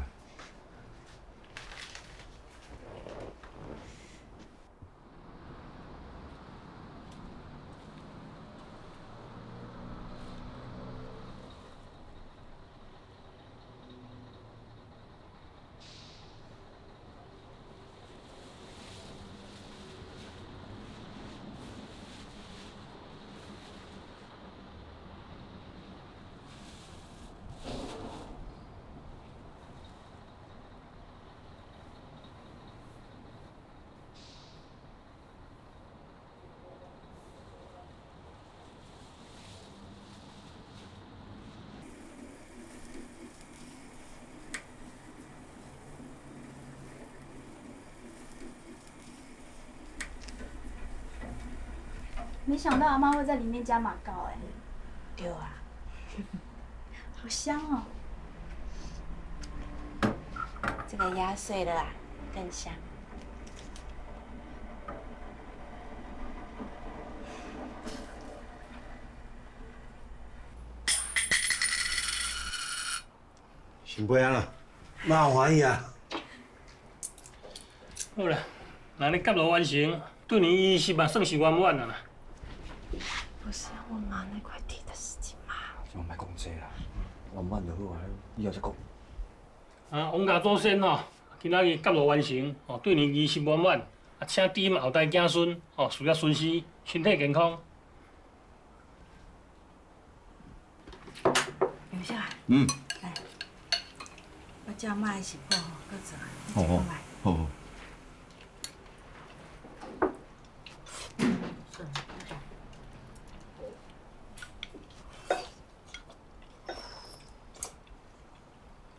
沒想到阿媽會在裡面加馬膏，哎。對啊。好香哦。這個壓碎了啊，更香。新妹啊，媽好歡喜啊！好啦，那你結路完成，對你儀式嘛算是圓滿啊啦。不是要問媽那塊地的事情嗎？我莫講這啦，圓滿就好啊，以後再講。啊，王家祖先吼，今仔日結路完成，哦，對你儀式圓滿，啊，請豬嘛後代子孫，哦，事業順遂，身體健康。留下。嗯。來，我叫媽的食譜吼，閣做。好好。好好。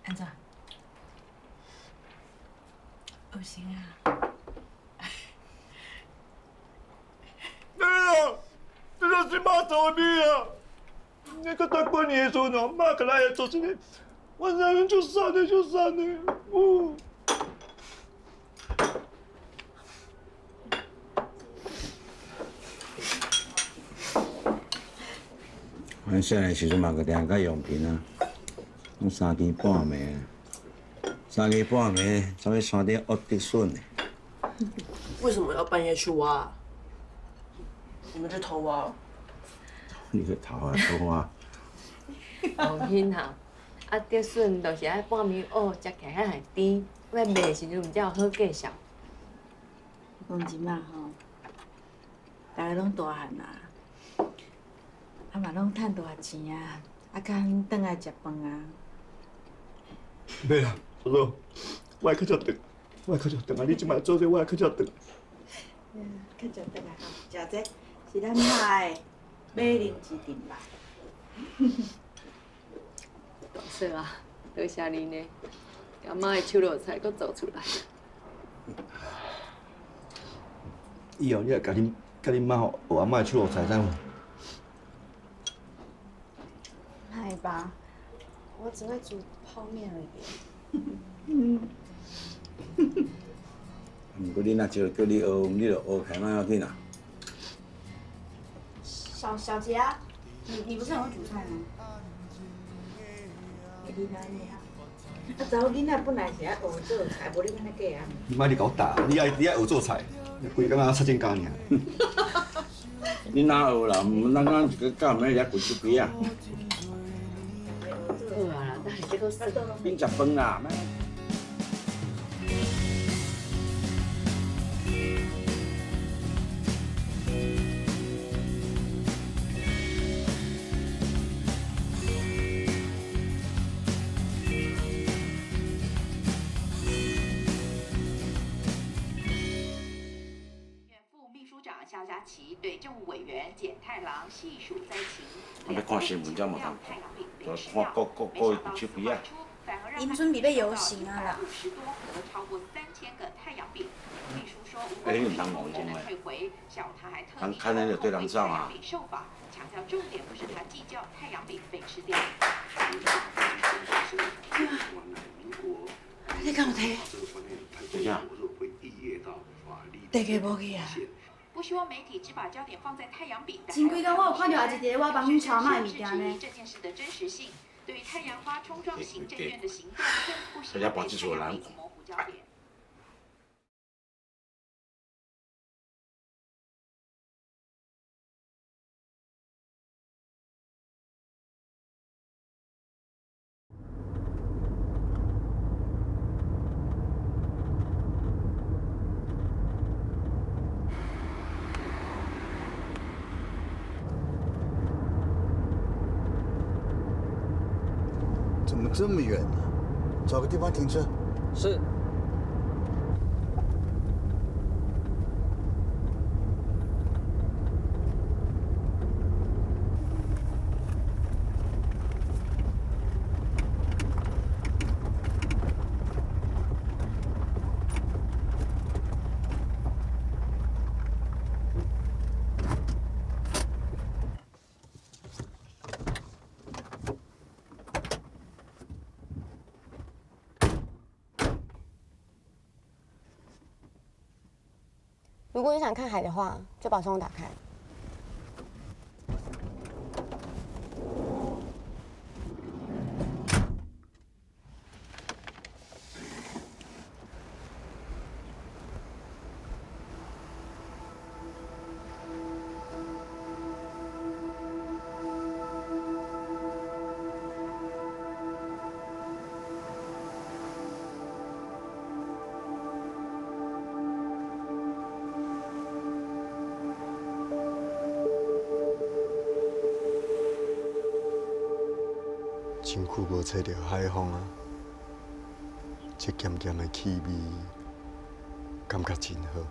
按怎？有成啊！哎呀，這就是媽做的味啊！你個大過年的時陣哦，媽過來做這個，我真就瘦的就瘦的，哦。阮細漢時陣嘛，個定定佮用品啊，攏三更半暝，三更半暝走去山頂挖竹筍。為什麼要半夜去挖啊？你們去偷挖？你去偷啊偷挖！王欣哈，啊，竹筍就是愛半暝挖，食起來才會甜，欲賣的時陣才有好價數。我講這馬吼，大家攏大漢啊，啊嘛攏趁大錢啊，啊較轉來食飯啊。袂啦，叔叔，我會較早轉，我會較早轉啊！你這擺做這，我會較早轉。較早轉來吼，食這是咱媽的美玲之定吧。大嫂啊，多謝你呢，阿媽的手路菜閣做出來。以後你若共恁佮恁媽吼學阿嬤的手路菜，知無？來吧，我只會煮泡麵而已。嗯。毋過你若招叫你學，你就學起來嘛要緊啦。小小杰啊，你不是很會煮菜嗎？你哪里啊？啊，查某囡仔本來是愛學做菜，無你按呢計啊。你莫你共我打，你愛學做菜，規工仔出進家爾。你哪學啦？咱咱一個教咩遐跪出去啊？好啊啦，等下這個算。恁食飯啦。對政務委員簡太郎細數災情。我欲看新聞才無通看，就看國國國的手機啊。𪜶準備欲遊行啊啦！欸，你毋通誤講咧，人牽咱就綴人走啊。你敢有提？做啥？地契無去啊？不希望媒體只把焦點放在太陽餅。前幾工我有看著阿姊佇咧我房頂抄媽的物件呢。這件事的真實性，對於太陽花衝撞行政院的行動，更不希大家望被把這厝太陽的人餅模糊焦點。怎麼這麼遠呢？找個地方停車。是。如果你想看海的话，就把窗户打开。真久无吹著海风啊！这咸咸的气味，感觉真好。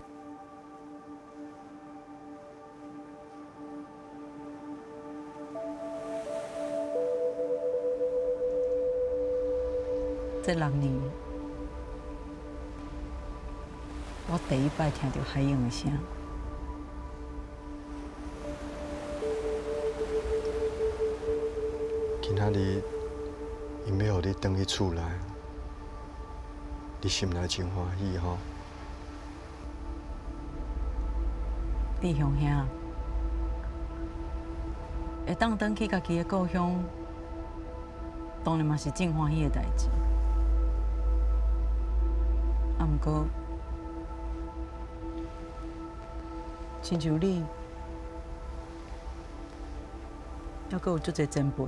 这6年，我第一摆听著海涌的声。今仔日，𪜶欲予你转去厝内，你心内真欢喜吼？志雄兄，会当转去家己的故乡，当然嘛是真欢喜的代志。啊，毋过，亲像你，犹阁有足济前辈，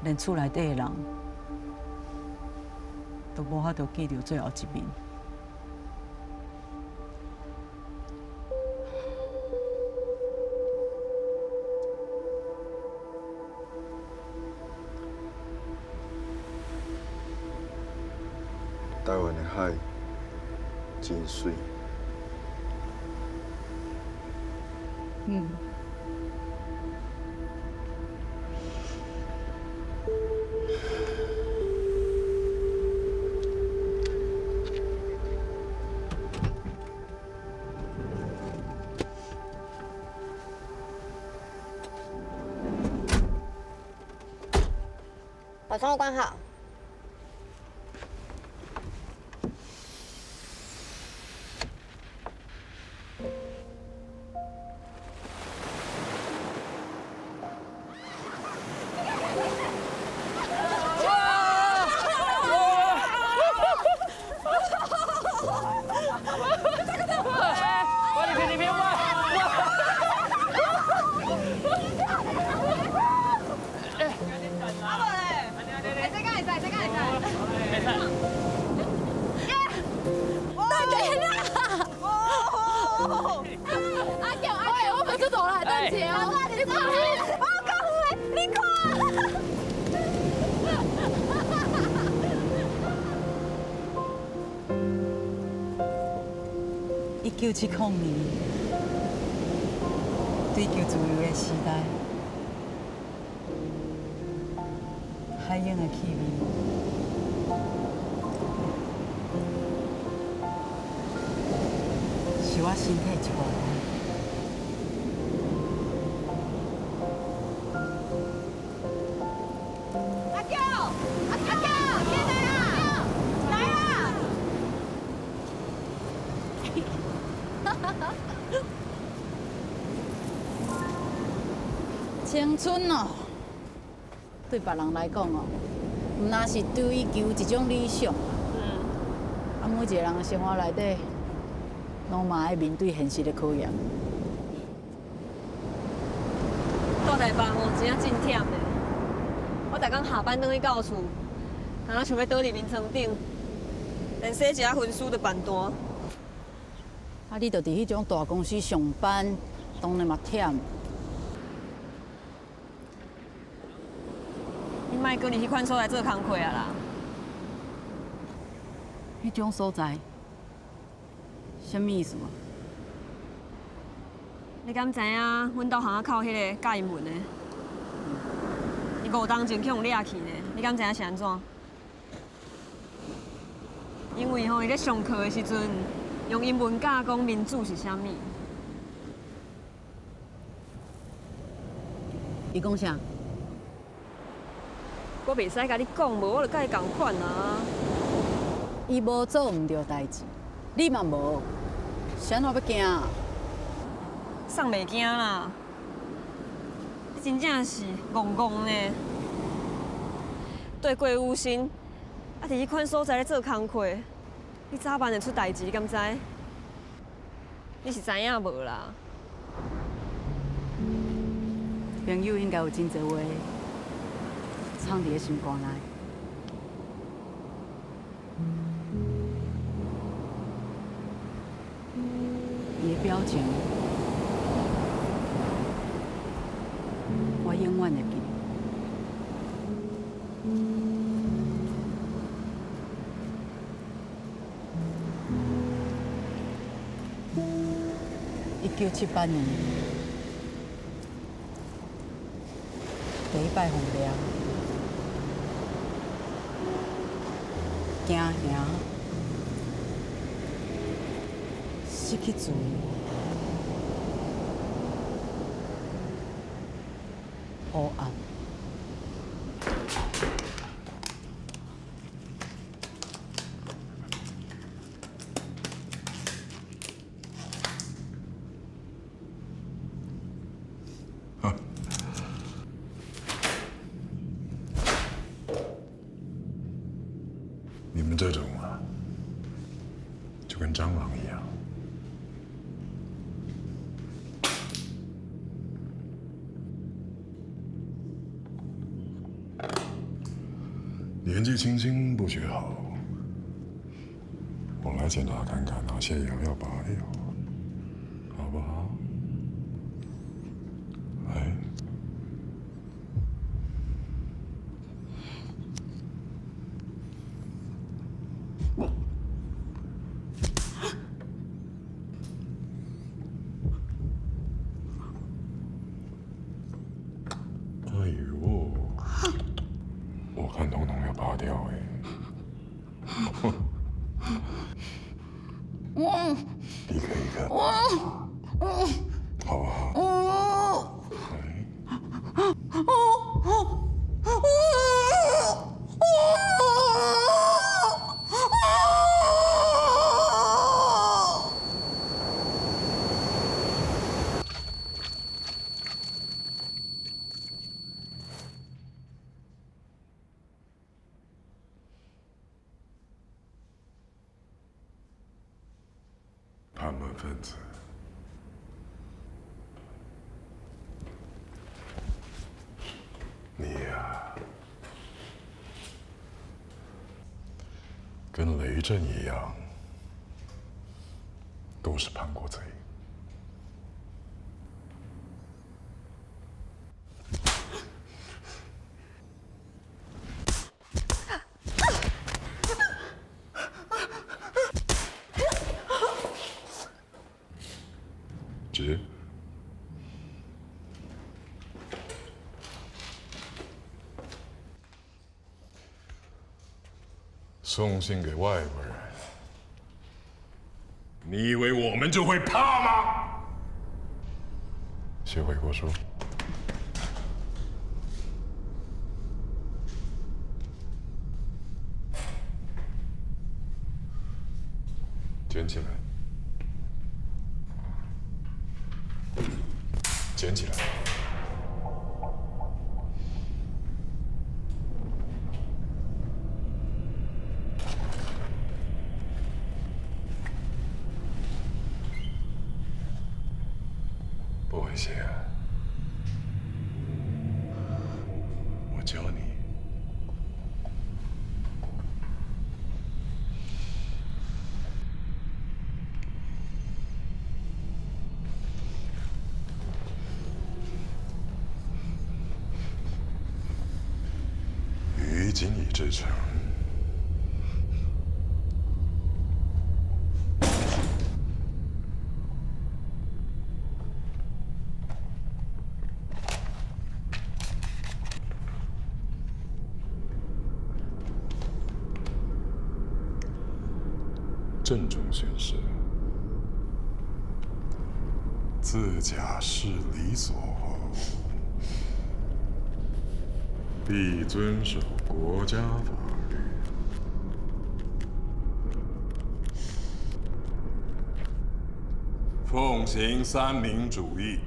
连厝内底的人都无法度见著最后一面。台湾的海真媠。嗯。把窗户关好。1970年，追求自由的时代，海涌的气味，是我身体一部分。阿娇，阿娇，进来啦！来啦！青春哦，对别人来讲哦，毋若是追求一种理想。啊，每一个人的生活内底，拢嘛爱面对现实的考验。住台北吼，真正真忝的。我逐工下班转去到厝，敢若想欲倒伫眠床顶，连洗一下身躯都办单。啊，你就伫彼种大公司上班，当然嘛忝。你莫阁伫彼款所在做工课啊啦！彼种所在，啥物意思啊？你敢知影阮兜巷仔口彼个教英文的？伊5冬前去予掠去呢，你敢知影是按怎？因为吼，伊咧上课的时阵，用英文教讲民主是啥物。伊讲啥？我袂使共你讲，无我就佮伊仝款啊。伊无做毋对代志，你嘛無，是按怎欲驚？送袂驚啦！你真正是戇戇呢，對過有心，啊，佇彼款所在咧做工課，你早晚會出代誌，你敢知？你是知影無啦？朋友應該有真濟話，藏佇咧心肝內。伊的表情，我永遠會記得。1978年，第一擺風掠，驚嚇，失去自由，黑暗。你們這種啊，就跟蟑螂一樣。年紀輕輕不學好，我來檢查看看哪些牙要拔掉，好不好？來。哎呦，我看統統要拔掉哎！一個一個，好不好？叛乱分子，你呀，跟雷震一樣，都是叛國賊。直。送信給外國人，你以為我們就會怕嗎？寫悔過書。撿起來。撿起來！不會寫，我教你。於謹以至誠，鄭重宣誓，自假釋離所後，必遵守國家法律，奉行三民主义。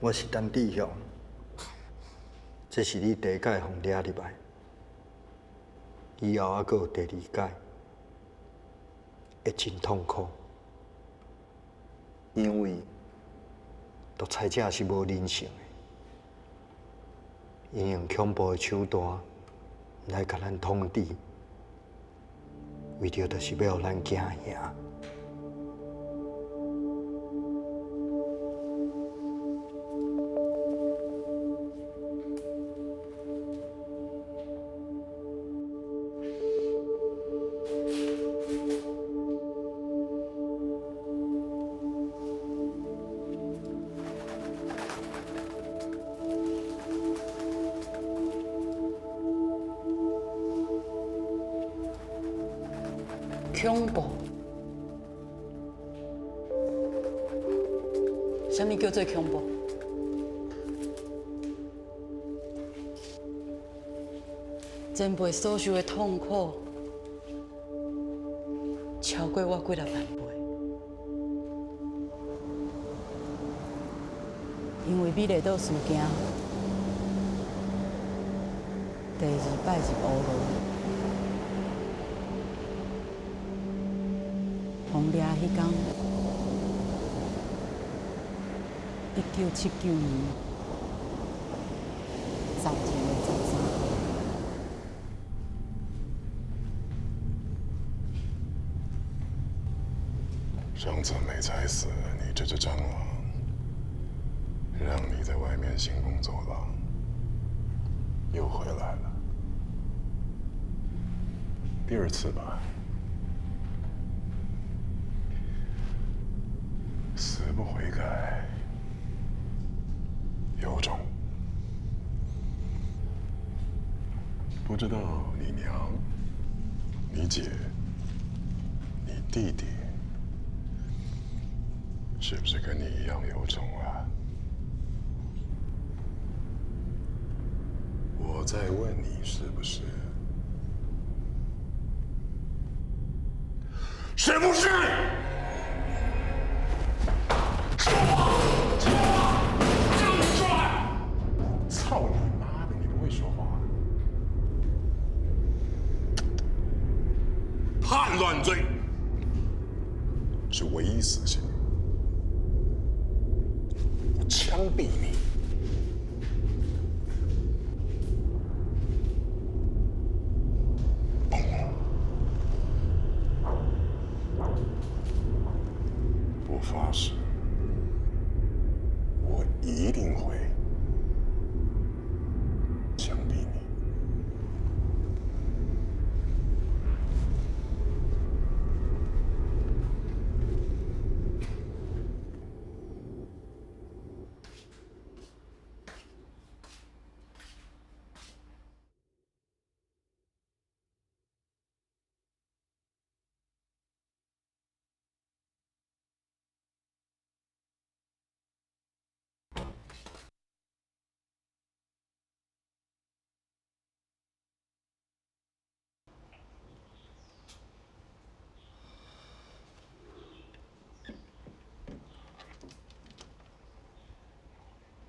我是陈志雄，这是你第一摆予掠入来，以后还阁有第二摆，会真痛苦，因为独裁者是无人性的，𪜶用恐怖的手段来共咱统治，为著就是欲予咱惊吓。恐怖？啥物叫做恐怖？前辈所受的痛苦，超过我几若万倍。因为美丽岛事件，第二摆入乌罗。予掠彼工，1979年12月13。上次没踩死你这只蟑螂，让你在外面兴风作浪，又回来了。第二次吧。死不悔改，有种！不知道你娘、你姐、你弟弟，是不是跟你一样有种啊？我在问你是不是？是不是？操你妈的！你不会说话。叛乱罪是唯一死刑，我枪毙你！我发誓，我一定会枪毙你。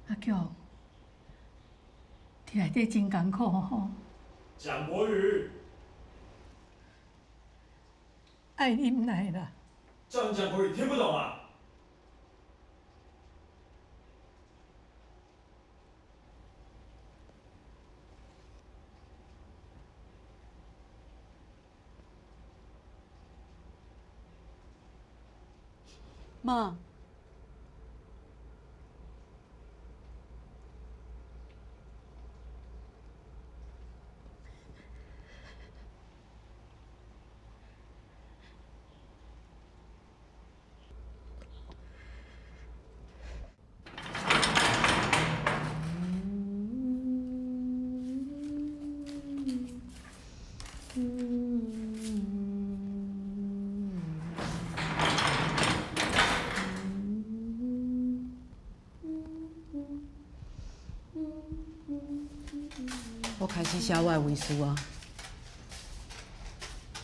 阿玉，伫内底真艰苦吼。讲国语。爱忍耐啦。叫你讲国语听不懂啊？妈。我開始寫我的遺書啊！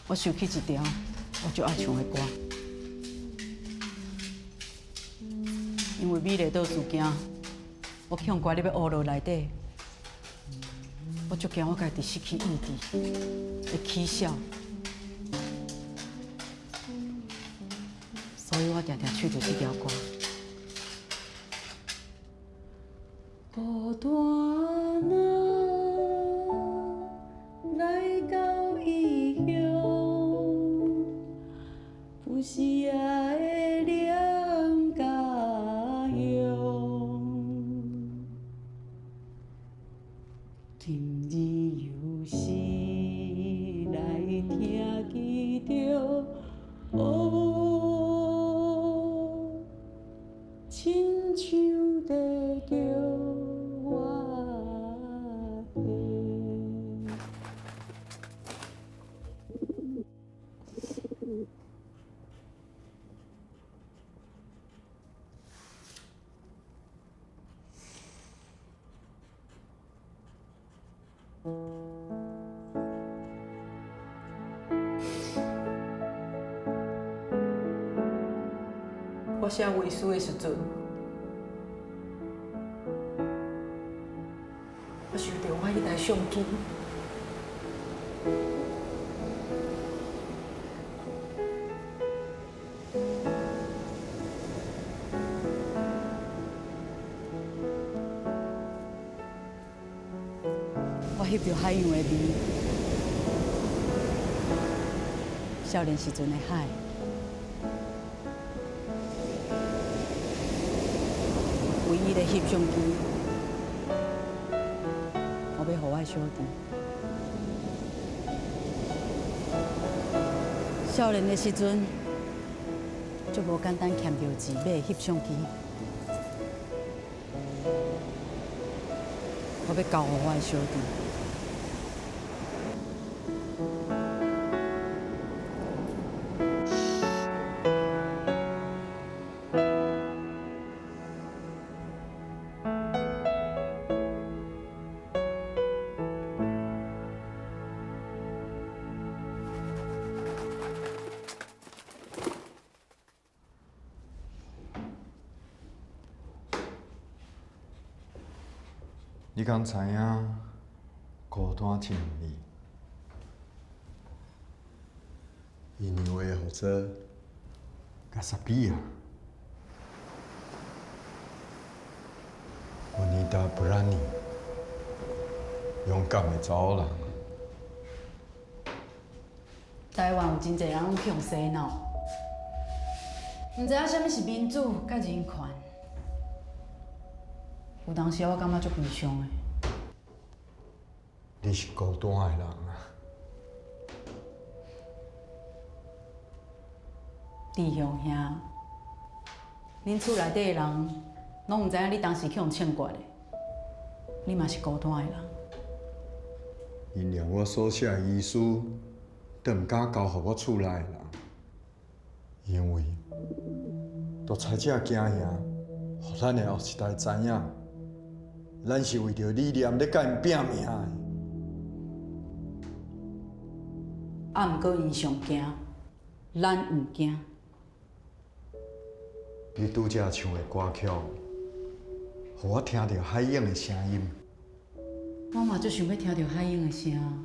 我想起一條我足愛唱的歌，因為美麗島事件，我去予關入去烏牢內底，我足驚我家己失去意志，會起痟，所以我定定唱著這條歌。孤單啊，來到異鄉，有時也會念家鄉。今日又是來聽見著，哦，親像在叫我。我寫遺書的時陣，我想著我彼台相機，我翕著海洋的味，少年時陣的海。唯一的翕相機，我欲予我的小弟。少年的時陣，足無簡單欠著錢買翕相機，我欲交予我的小弟。你敢知影孤單這兩字？印尼話號做加薩比亞，Wanita berani，勇敢的查某人。台灣有真濟人攏去予洗腦，毋知影啥物是民主佮人權。有當時我感覺足悲傷的。你是孤單的人啊！志雄兄，恁厝內底的人攏毋知影你當時去予槍決的，你嘛是孤單的人。𪜶連我所寫的遺書都毋敢交予我厝內的人，因為獨裁者驚嚇，予咱的後一代知影，咱是為著理念咧佮𪜶拚命的。啊，毋過𪜶上驚，咱毋驚。你拄才唱的歌曲，予我聽著海湧的聲音。我嘛足想欲聽著海湧的聲，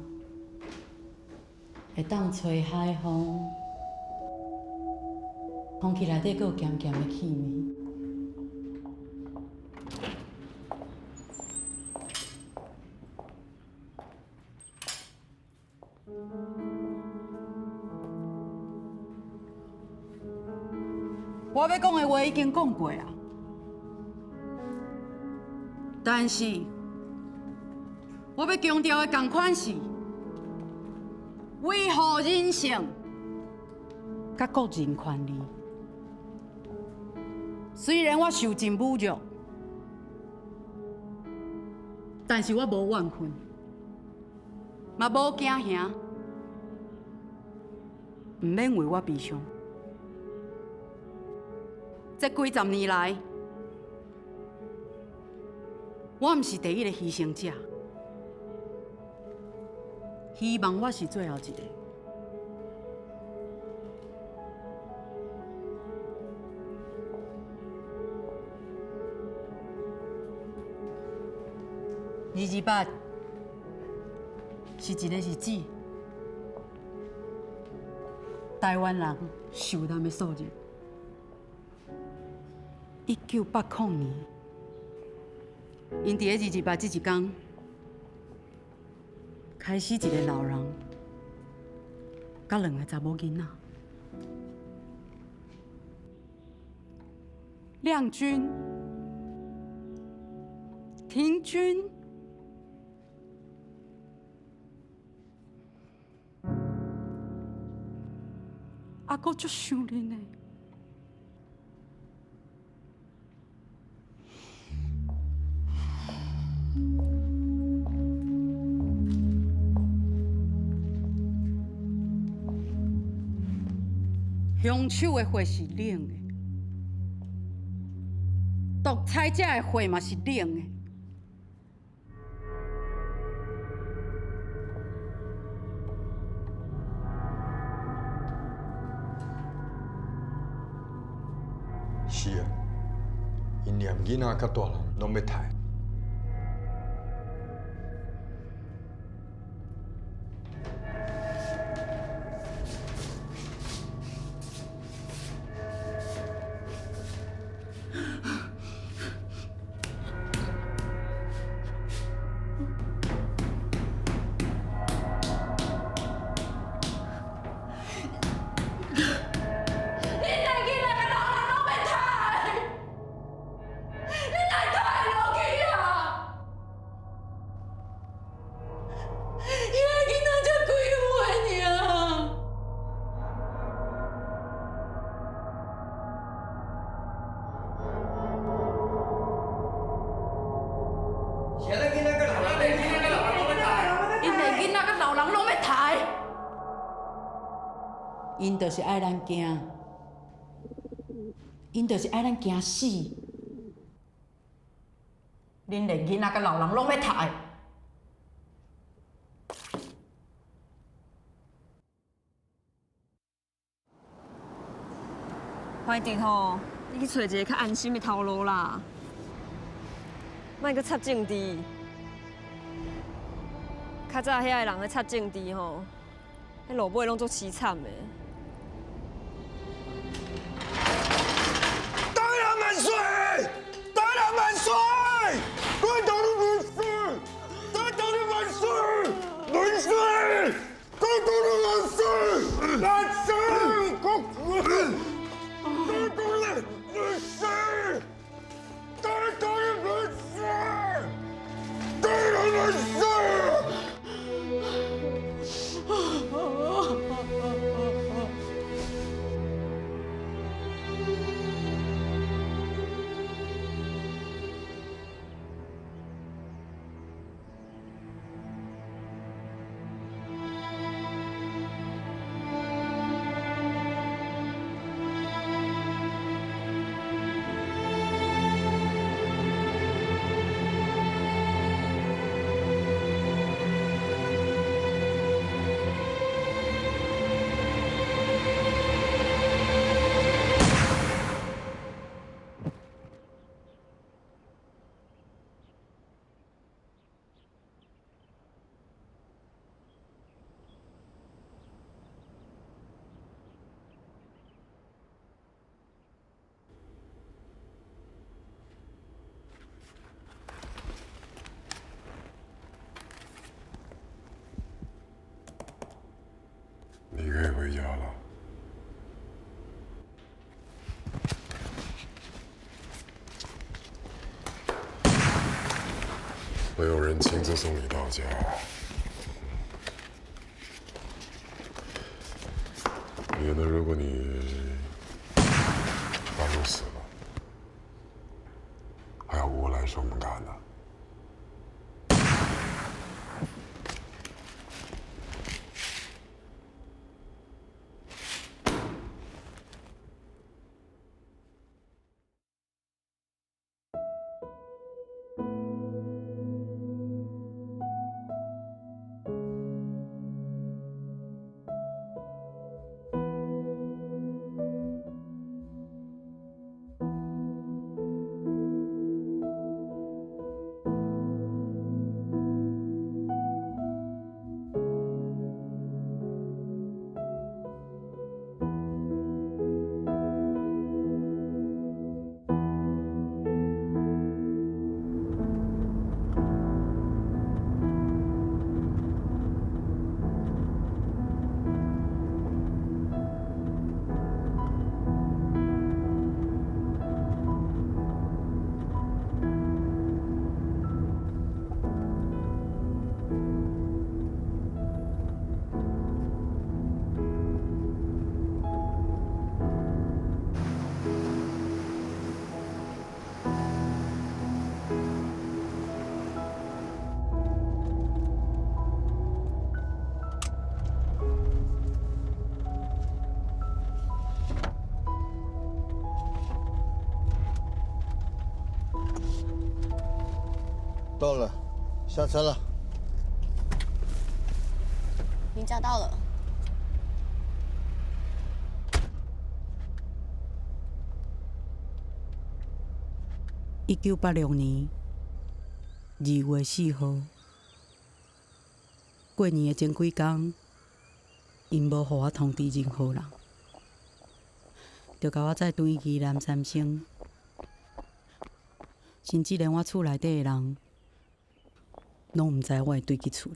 會當吹海風，空氣內底閣有鹹鹹的氣味。我欲講的話已經講過啊，但是我欲強調的仝款是維護人性佮個人權利。雖然我受盡侮辱，但是我無怨恨，嘛無驚嚇，毋免為我悲傷。這幾十年來，我毋是第一个犧牲者，希望我是最後一个。228是一个日子，台湾人受难的数字。1980年，𪜶伫咧228这一工，开始一个老人，佮两个查某囡仔，亮君、廷君。阿哥足想恁的。凶手的血是冷的，独裁者的血嘛是冷的。是啊，𪜶连囡仔佮大人拢欲刣。𪜶就是爱咱惊，𪜶就是爱咱惊死。恁连囡仔佮老人拢欲刣。怀哲吼，你去揣一个较安心的头路啦，莫阁插政治。较早遐个人咧插政治吼，彼落尾拢足凄惨的。台湾万岁！台湾万岁！台湾万岁！台湾万岁！万岁！台湾万岁！万岁！国台湾万岁！台湾万岁！台湾万岁！你可以回家了。会有人亲自送你到家。免得如果你半路死了，还要我来守门干呢。到了，下车了。你家到了。1986年2月4號，過年的前幾工，𪜶無予我通知任何人，就共我載轉去宜蘭三星，甚至連我厝內底的人，攏毋知我會轉去厝裡。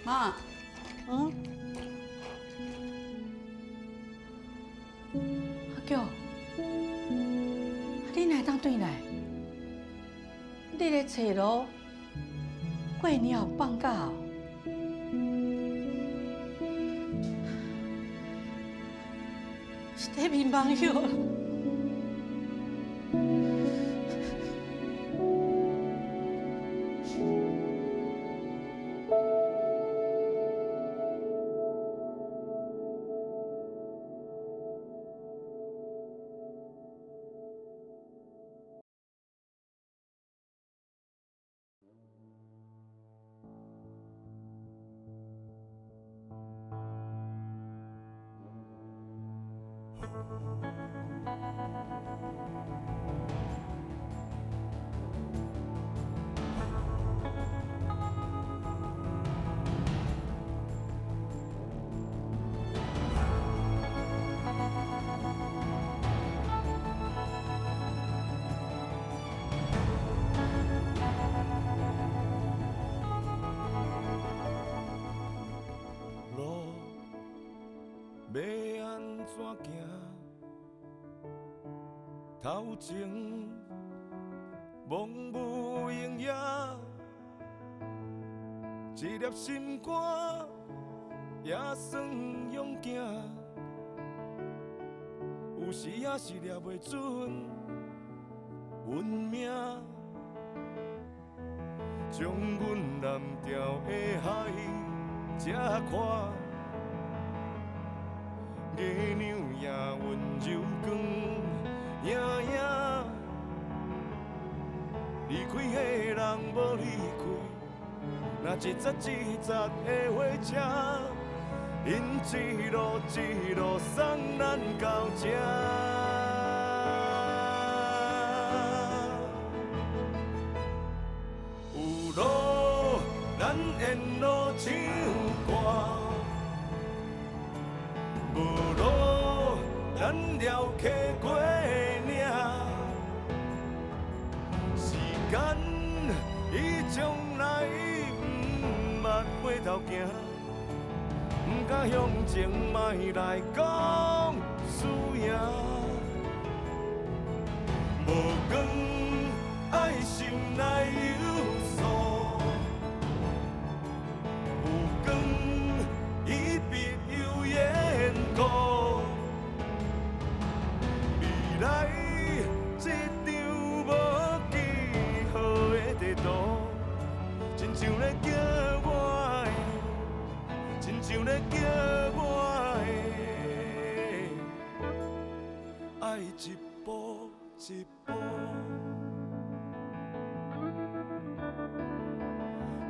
媽，嗯，阿嬌，你哪會當轉來？你咧揣路，過年後放假哦？是佇眠梦藥啦。路欲按怎行？头前茫无影影，一粒心肝也算勇敢。有时也是抓袂准运命，将阮蓝调的海这看。月娘也温柔光影影，离开的人无离开，若一节一节的火车，𪜶一路一路送咱到这。有路，咱沿路唱歌。无路，咱撩起过岭。时间伊从来毋捌回头行，毋敢向前，莫来讲输赢。无光，爱心内有数，有光，伊必有缘故。未来这张无记号的地图，亲像咧叫我的，亲像咧叫我的，爱一步一步，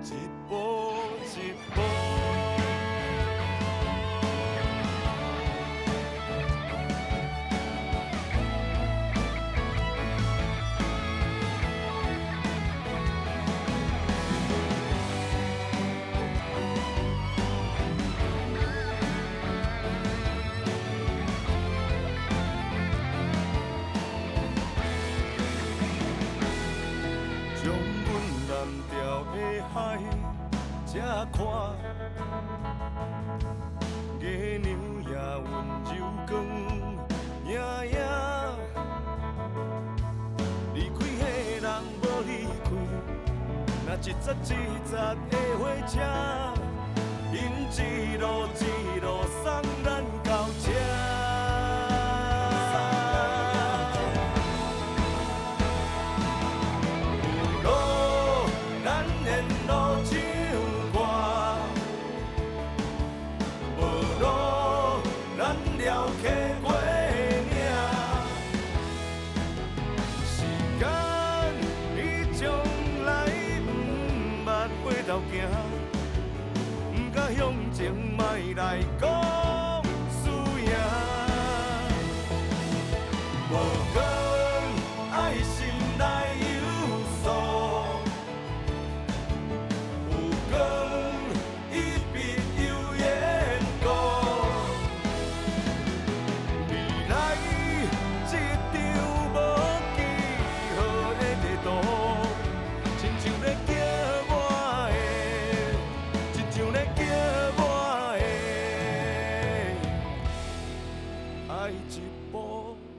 一步一步。将阮蓝调的海这看，月娘也温柔光影影。离开彼人无离开，若一节一节的火车，𪜶一路一路送咱到这。有路咱沿路唱歌，无路咱撩起过领。时间伊从来毋捌回头行，毋敢向前，莫来讲输赢。无光爱心内有数，有光伊必有缘故。未来这张无记号的地图，亲像咧叫我的，亲像咧叫我的，爱一步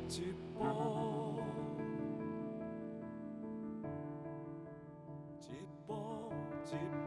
一步，一步一步。